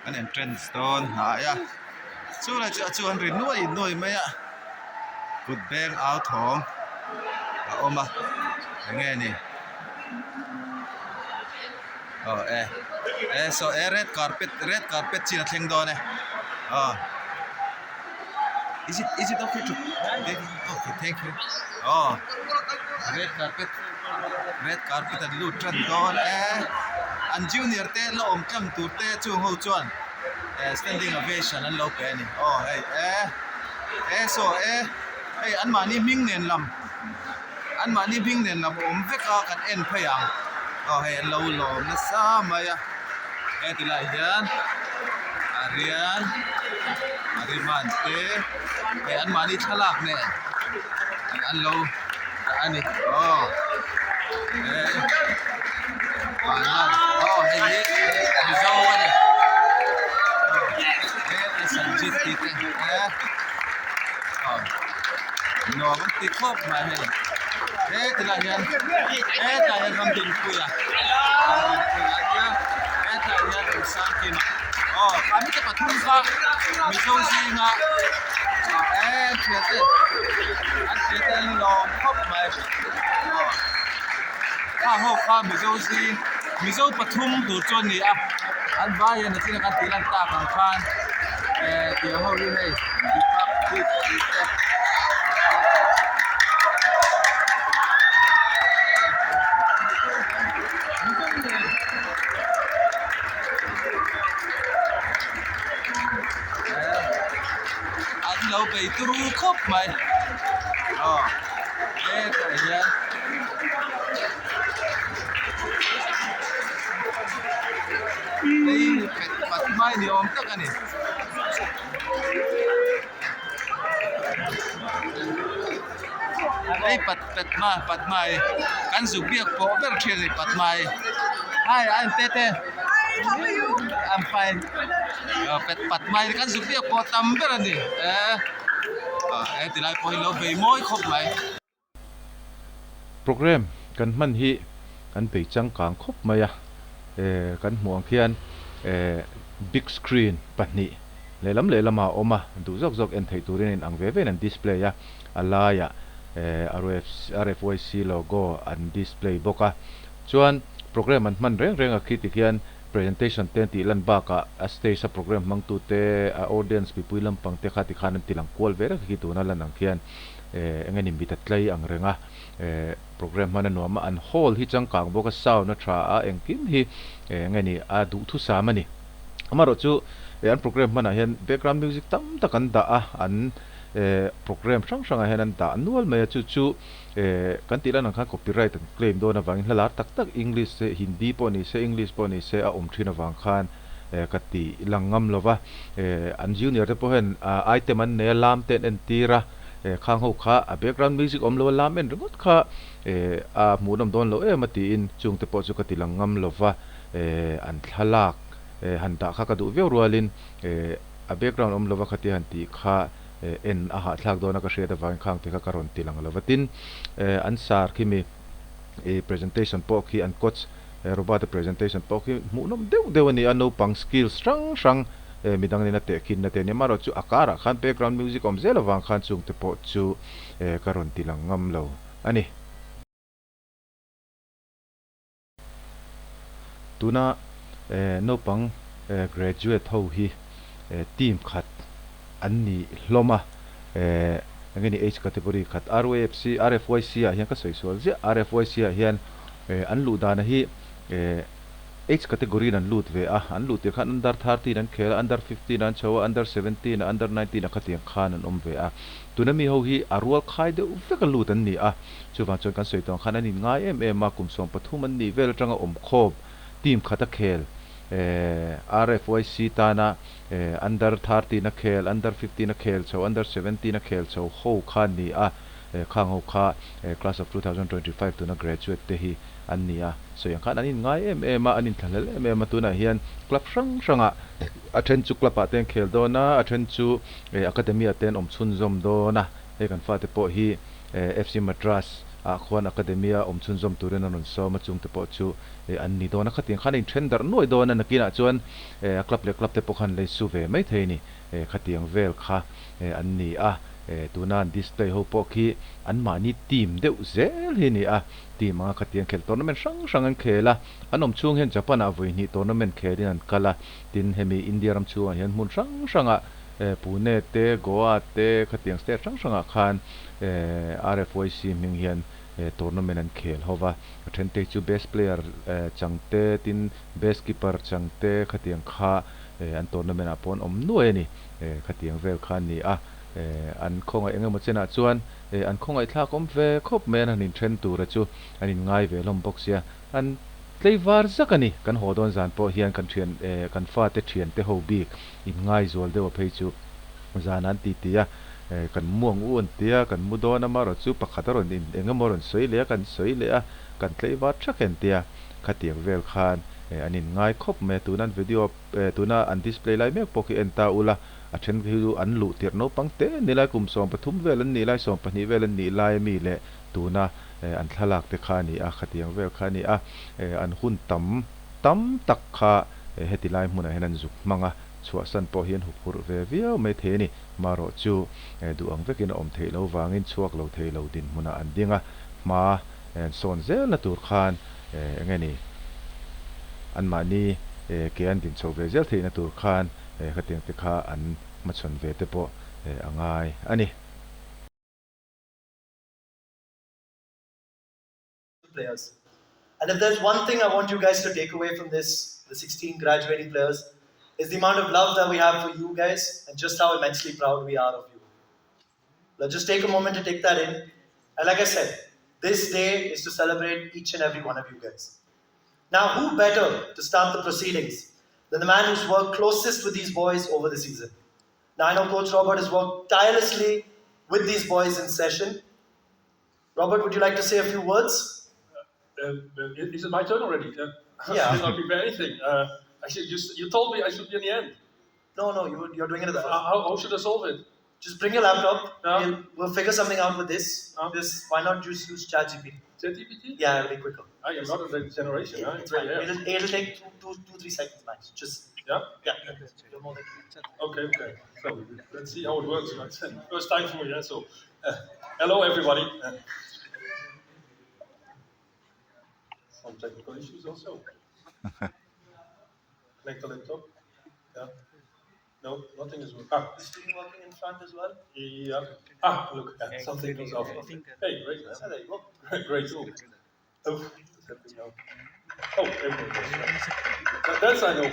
An entrance dawn hnai a chu lai chu a chu an ri nuai nuai mai a kut beng au thawm a awm a eng nge ni aw e e saw e red carpet red carpet chin a thleng dawn e aw is it is it okay to okay thank you aw red carpet. Red carpet an lut tan dawn e. An junior te la awm tlang tur te chung ho chuan eh standing ovation an lo pe a ni. Aw hei e e saw e hei anmahni hming nen lam anmahni hming nen lam awm vek a kan en phei ang. Aw hei an lo lawm nasa mai a he ti lai hian Aryan Ariman te hei anmahni thlalak nen an lo. A ni aw he vanlal aw hei hi mizo a ni aw he sanjit tih te he aw nuam an ti khawp mai hei he tilai hian hetlai hian Ramdinpuia Ramdinpuia a nia hetlai hian Remsangkima aw an te pathum kha mizo zinga aw e thian te. An tia te an lawm khawp mai aw kha ho kha mizo zing mizo pathum tur chu a ni a an vai hian a china kan tih lan tak ang khan eh tiang ho hi hei Deepak Deep tih te. An lo bei turu khawp mai aw hetah hian hei pet pat mai ni awm tak a ni. Hei pat pet hma pat hmai kan zuk biak pawh ber thin a ni pat hmai hi I'm Tete I'm fine pet pat hmai kan zuk biak pawh tam ber a ni e he ti lai pawh hi lo bei mawi khawp mai. Program kan hman hi kan bei changkang khawp mai a kan hmuh ang khian big screen pahnih lehlam lehlamah a awm a duh zawk zawk en theih turin a inang ve vein an display a. A laiah RFYC logo an display bawk a. Chuan program an hman reng reng a khi tikhian presentation te an tih lan bakah a stage a program hmangtu te, a audience mipui lampang te kha tikhan an ti lang kual ve reng khi tuna lan ang khian eng nge ni mit a tlei ang reng a. Program hman a nuam a, an hall hi changkang bawk a, sound a tha a, engkim hi eng nge ni a duhthusam a ni. Amaherawhchu an program hmanah hian background music tam tak an dah a, an eh program hrang hrangah hian an dah nual mai a, chu chu eh kan tih lan ang khan copyright an claim dawn avangin hla lar tak tak English te Hindi pawh ni se English pawh ni se a awm thin avang khan eh ka ti lang ngam lo va, eh an junior te pawh hian ah item an nei a lam te an entir a, eh khang ho kha a background music awm lo a lam en ringawt kha eh a hmuhnawm dawn lo em a tiin chung te pawh chu ka ti lang ngam lo va, eh an thlalak eh han dah kha ka duh viau rualin eh. A background awm lova khatia han tih kha en a hahthlak dawn a ka hriat avangin khang te kha ka rawn ti lang lova. Tin, an sar khi mi presentation pawh khi an coach Robert-a presentation pawh khi hmuhnawm deuh deuh a ni a, naupang skills hrang hrang midang nena tehkhinna te a ni. Amaherawhchu chu a karah khan background music awm zel avang khan chungte pawh chu ka rawn ti lang ngam lo a ni. Tuna naupang graduate ho hi team khat an ni hlawm a, eng nge ni age category khat RYFC, RFYC ah hian ka sawi sual ziah, RFYC ah hian an luh dana hi. Age category in an lut ve a, an luh tir khan under 13 an khel a, under 15 ah an chho a, under 17 ah, under 19 ah khatiang khan an awm ve a. Tuna mi ho hi a rual khai deuh vek a lut an ni a, chuvang chuan kan sawi tawh ang khan an inngai em em a, kum 13 an nih vel atanga awm khawp team khat a khel RFYC tana under 13 a khel, under 15 a khel chho, under 17 a khel chho ho kha an ni a, khang ho kha class of 2025 tuna graduate te hi an ni a, sawi ang khan an inngai em em a, an inthlahlel em em a, tunah hian club hrang hrangah a then chu club ah te an khel dawn a, a then chu academy ah te an awm chhunzawm dawn a, hei kan fate pawh hi FC Madras ah khuan academy a awm chhunzawm turin an rawn sawm a, chungte pawh chu an ni dawn a, khatiang khan a inthen darh nuai dawn a, nakinah chuan a club leh club te pawh khan lei su ve mai thei a ni, khatiang vel kha an ni a, tuna an display ho pawh khi anmahni team deuh zel hi a ni a. Team anga khatiang khel tournament hrang hrang an khel a, an awm chhung hian Japan ah vawi hnih tournament khelin an kal a, tin hemi India ram chhungah hian hmun hrang hrangah Pune te, Goa te khatiang state hrang hrangah khan RFYC hming hian tournament an khel ho va, a then te chu best player chang te, tin best keeper chang te khatiang kha an tournament ah pawh an awm nuai a ni, khatiang vel kha a ni a, an khawngaih engemaw chenah chuan An khawngaihthlak awm ve khawp mai an han inthen tura chu an inngai ve hlawm bawk sia. An tlei var zak a ni. Kan haw dawn zan pawh hian kan thian kan fate thiante ho bik inngai zual deuh a phei chu zan an ti ti a. Kan mu ang u an tia, kan mu dawn a marawh chu pakhat a rawn in eng emaw a rawn sawi leh a, kan sawi leh a, kan tlei var thak en tia. Khatiang vel khan an inngai khawp mai a. Tuna an video tuna an display lai mek pawh khi en ta ula. A then khi chu an luh tirh naupang te an ni lai, kum 13 vel an nih lai, 12 vel an nih lai ami leh tuna an thlalak te kha a ni a, khatiang vel kha a ni a, an hun tam tam tak kha heti lai hmunah hian an zuk hmang a, chhuahsan pawh hi an huphurh ve viau mai thei a ni. Marawh chu duh ang vekin a awm theih lo vangin chhuak lo thei lo dinhmunah an ding a, hma an sawn zelna tur khan eng nge ni anmahni ke an din chhoh ve zel theihna tur khan Khatiang te kha an hmachhawn ve te pawh a ngai a ni. Players and if there's one thing I want you guys to take away from this, the 16 graduating players, is the amount of love that we have for you guys and just how immensely proud we are of you. Let's just take a moment to take that in. And like I said, this day is to celebrate each and every one of you guys. Now, who better to start the proceedings than the man who's worked closest with these boys over the season? Now, I know Coach Robert has worked tirelessly with these boys in session. Robert, would you like to say a few words? Uh, uh, is it my turn already? Uh, yeah. I did not prepare anything. Uh, actually, you, you told me I should be in the end. No, no, you, you're doing it at the first. How, how should I solve it? Just bring your laptop. Yeah. We'll, we'll figure something out with this. Yeah. Just why not just use ChatGPT? ChatGPT? Yeah, it'll be quicker. I am not of that generation. It, huh? it's fine. Yeah. It'll, it'll take 2, 2, 2, 3 seconds max. Just Yeah? yeah. You're more than Okay, okay. So let's see how it works. Right? First time for me, yeah? So, hello everybody. Some technical issues also. Connect the laptop. Yeah. No, nothing is working. Ah, Is screen working in front as well? yeah. Ah, look, yeah, something goes off. Hey, great, man. Ah, there you go. Great tool. Oh, what's happening now? Oh, everything goes. Yeah. That's I know.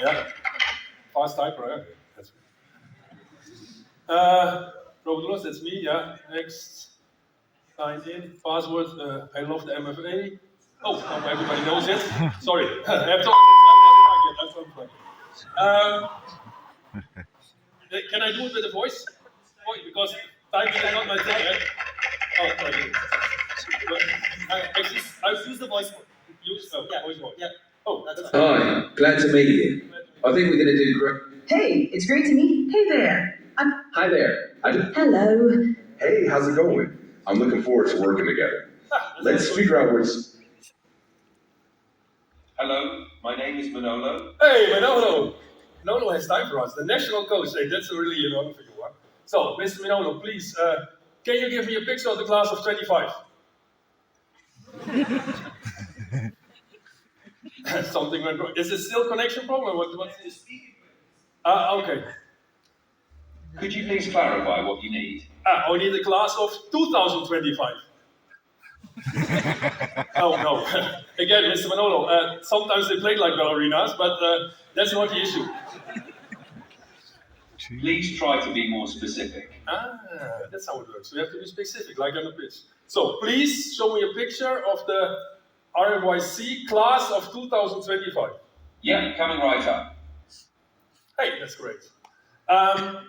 Yeah. Fast typer, yeah. That's good. Robert Oulast, that's me, yeah. Next. Sign in. Password, I love the MFA. Oh, now everybody knows it. Sorry. I have to unplug it. Can I do it with a voice? Because typing is not my thing, right? Oh, sorry. But I actually, I Use the voice mode. use oh, Yeah. voice mode. Yeah. Oh, That's that's fine. Hi, glad to meet you. I think we're going to do great. Hey, it's great to meet. Hey there. I'm. Hi there. I Hello. Hey, how's it going? I'm looking forward to working together. Let's figure out what's. Hello, my name is Manolo. Hey, Manolo! Manolo has time for us. The national coach. Hey, that's really an honor for you. Huh? So, Mr. Manolo, please, can you give me a picture of the class of 25? Something went wrong. Is it still connection problem? What's this? Okay. Could you please clarify what you need? I need a class of 2025. Oh no. Again, Mr. Manolo, uh, sometimes they play like ballerinas, but uh, that's not the issue. Please try to be more specific. Ah, that's how it works. We have to be specific, like on the pitch. So please show me a picture of the RMYC class of 2025. Yeah, coming right up. Hey, that's great. Um,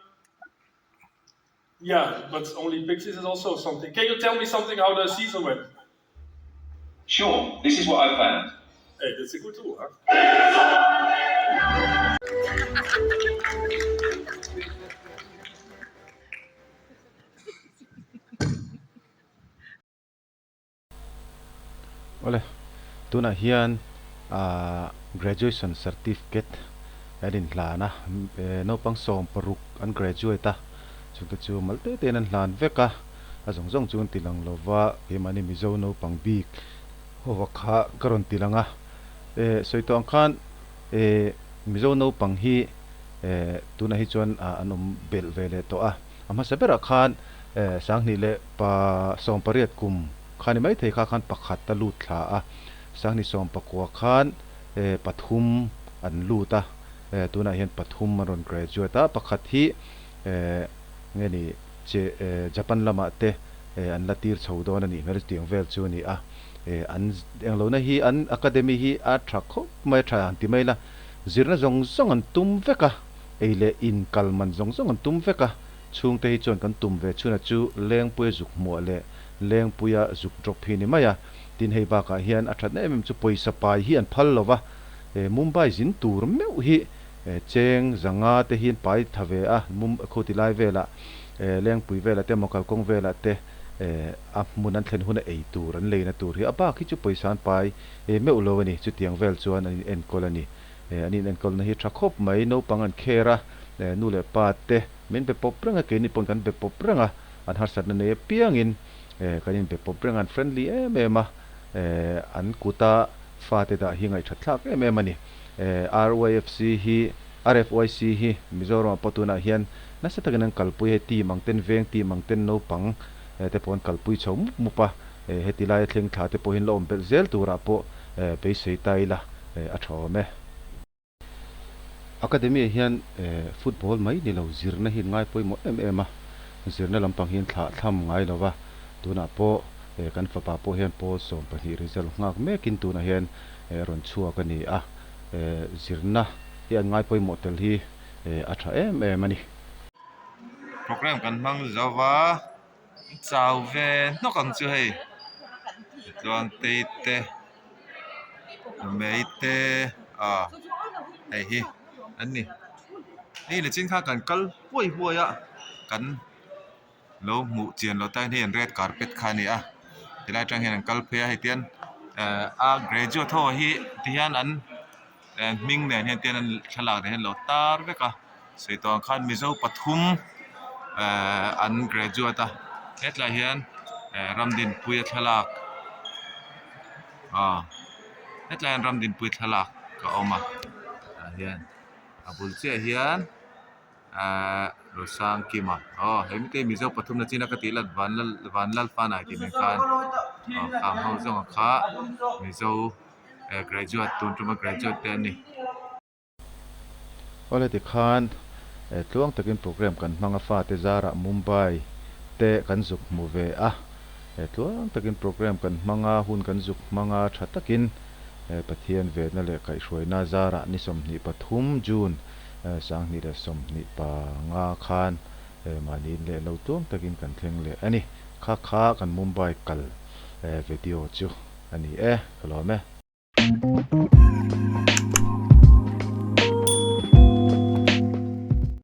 yeah, but only pictures is also something. Can you tell me something how the season went? Sure, this is what I found. Hey, that's a good tool, huh? Awle, tunah hian ahh graduation certificate an inhlan a, naupang 16 an graduate a, chungte chu mal te tein an hlan vek a, a zawng zawng chu an ti lang lova, keimahni Mizo naupang bik ho kha ka rawn ti lang a, eh sawi tawh ang khan eh Mizo naupang hi eh tunah hi chuan an awm belh ve leh tawh a. A hmasa berah khan 2018 kum kha ni maithei kha khan pakhat a lut thla a, 2019 khan pathum an lut a, tunah hian pathum an rawn graduate a, pakhat hi nge ni che Japan lamah te an la tir chho dawn a nih hmel tiang vel chu a ni a, an englohna hi an academy hi a tha khawp mai a tha han ti mai la, zirna zawng zawng an tum vek a. Ei leh in kal man zawng zawng an tum vek a, chhungte hi chuan kan tum ve chhuna chu Lengpuia zuk hmuah leh Lengpuia zuk drop hi ni mai a. Tin hei bakah hian a thatna em em chu pawisa pai hi an phal lo va, Mumbai zin tur meuh hi cheng zanga te hi an pai tha ve a, Mum khaw ti lai velah Lengpui velah te emaw kalkawng velah te a hmun an thlen huna ei tur an leina tur hi a bak hi chu pawisa an pai meuh lo a ni, chutiang vel chuan an in enkawl a ni. An inenkawlna hi tha khawp mai, naupang an kher a, nu leh pa te min be pawp reng a, keini pawn kan be pawp reng a, an harsatna nei apiangin kan inbe pawp reng a, an friendly em em a, an kuta fate dah hi ngaihthat thlak em em a ni. RYFC hi, RFYC hi Mizoramah pawh tunah hian nasa takin an kalpui a, hei team ang ten veng team ang ten naupang te pawh an kalpui chho mup mup a, heti laia thleng thla te pawhin la awm belh zel turah pawh beisei ta ila. A tha awm e. Academy ah hian football mai ni lo zirna hi an ngai pawimawh em em a, zirna lampang hi an thlah thlam ngai lo va, tunah pawh kan fapa pawh hian pawl 12 result nghak mekin tunah hian a rawn chhuak a ni a, zirna hi an ngai pawimawh tel hi a tha em em a ni. Program kan hmang zo va, chau ve hnawk ang chu hei tluang tei te. Mei te ah hei hi an ni hei la chin kha kan kal huai huai a kan lo hmuh chian loh tan hian red carpet kha a ni a helai atang hian an kal phei a hei tian eh a graduate ho hi tihian an eh hming nen hian tian an thlalak nen hian an lo tar vek a sawi tawh ang khan mizo pathum eh an graduate a hetlai hian eh Ramdinpuia thlalak aw hetlai hian Ramdinpuia thlalak a awm a tah hian a bul chiah hian ahh Rosangkima aw he mite hi mizo pathum na chin a ka tih lat Vanlal Vanlalfana tih nen khan aw khang ho zawng ang kha mizo eh graduate tun tuma graduate te an ni. Awle tikhan tluang takin program kan hmang a fate zarah Mumbai te kan zuk hmu ve a, tluang takin program kan hmang a, hun kan zuk hmang a tha takin Pathian venna leh kaihhruaina zarah ni 23 June 2025 khan mahni leh lo tluang takin kan thleng leh a ni. Kha kha kan Mumbai kal video chu a ni e, ka lawm e.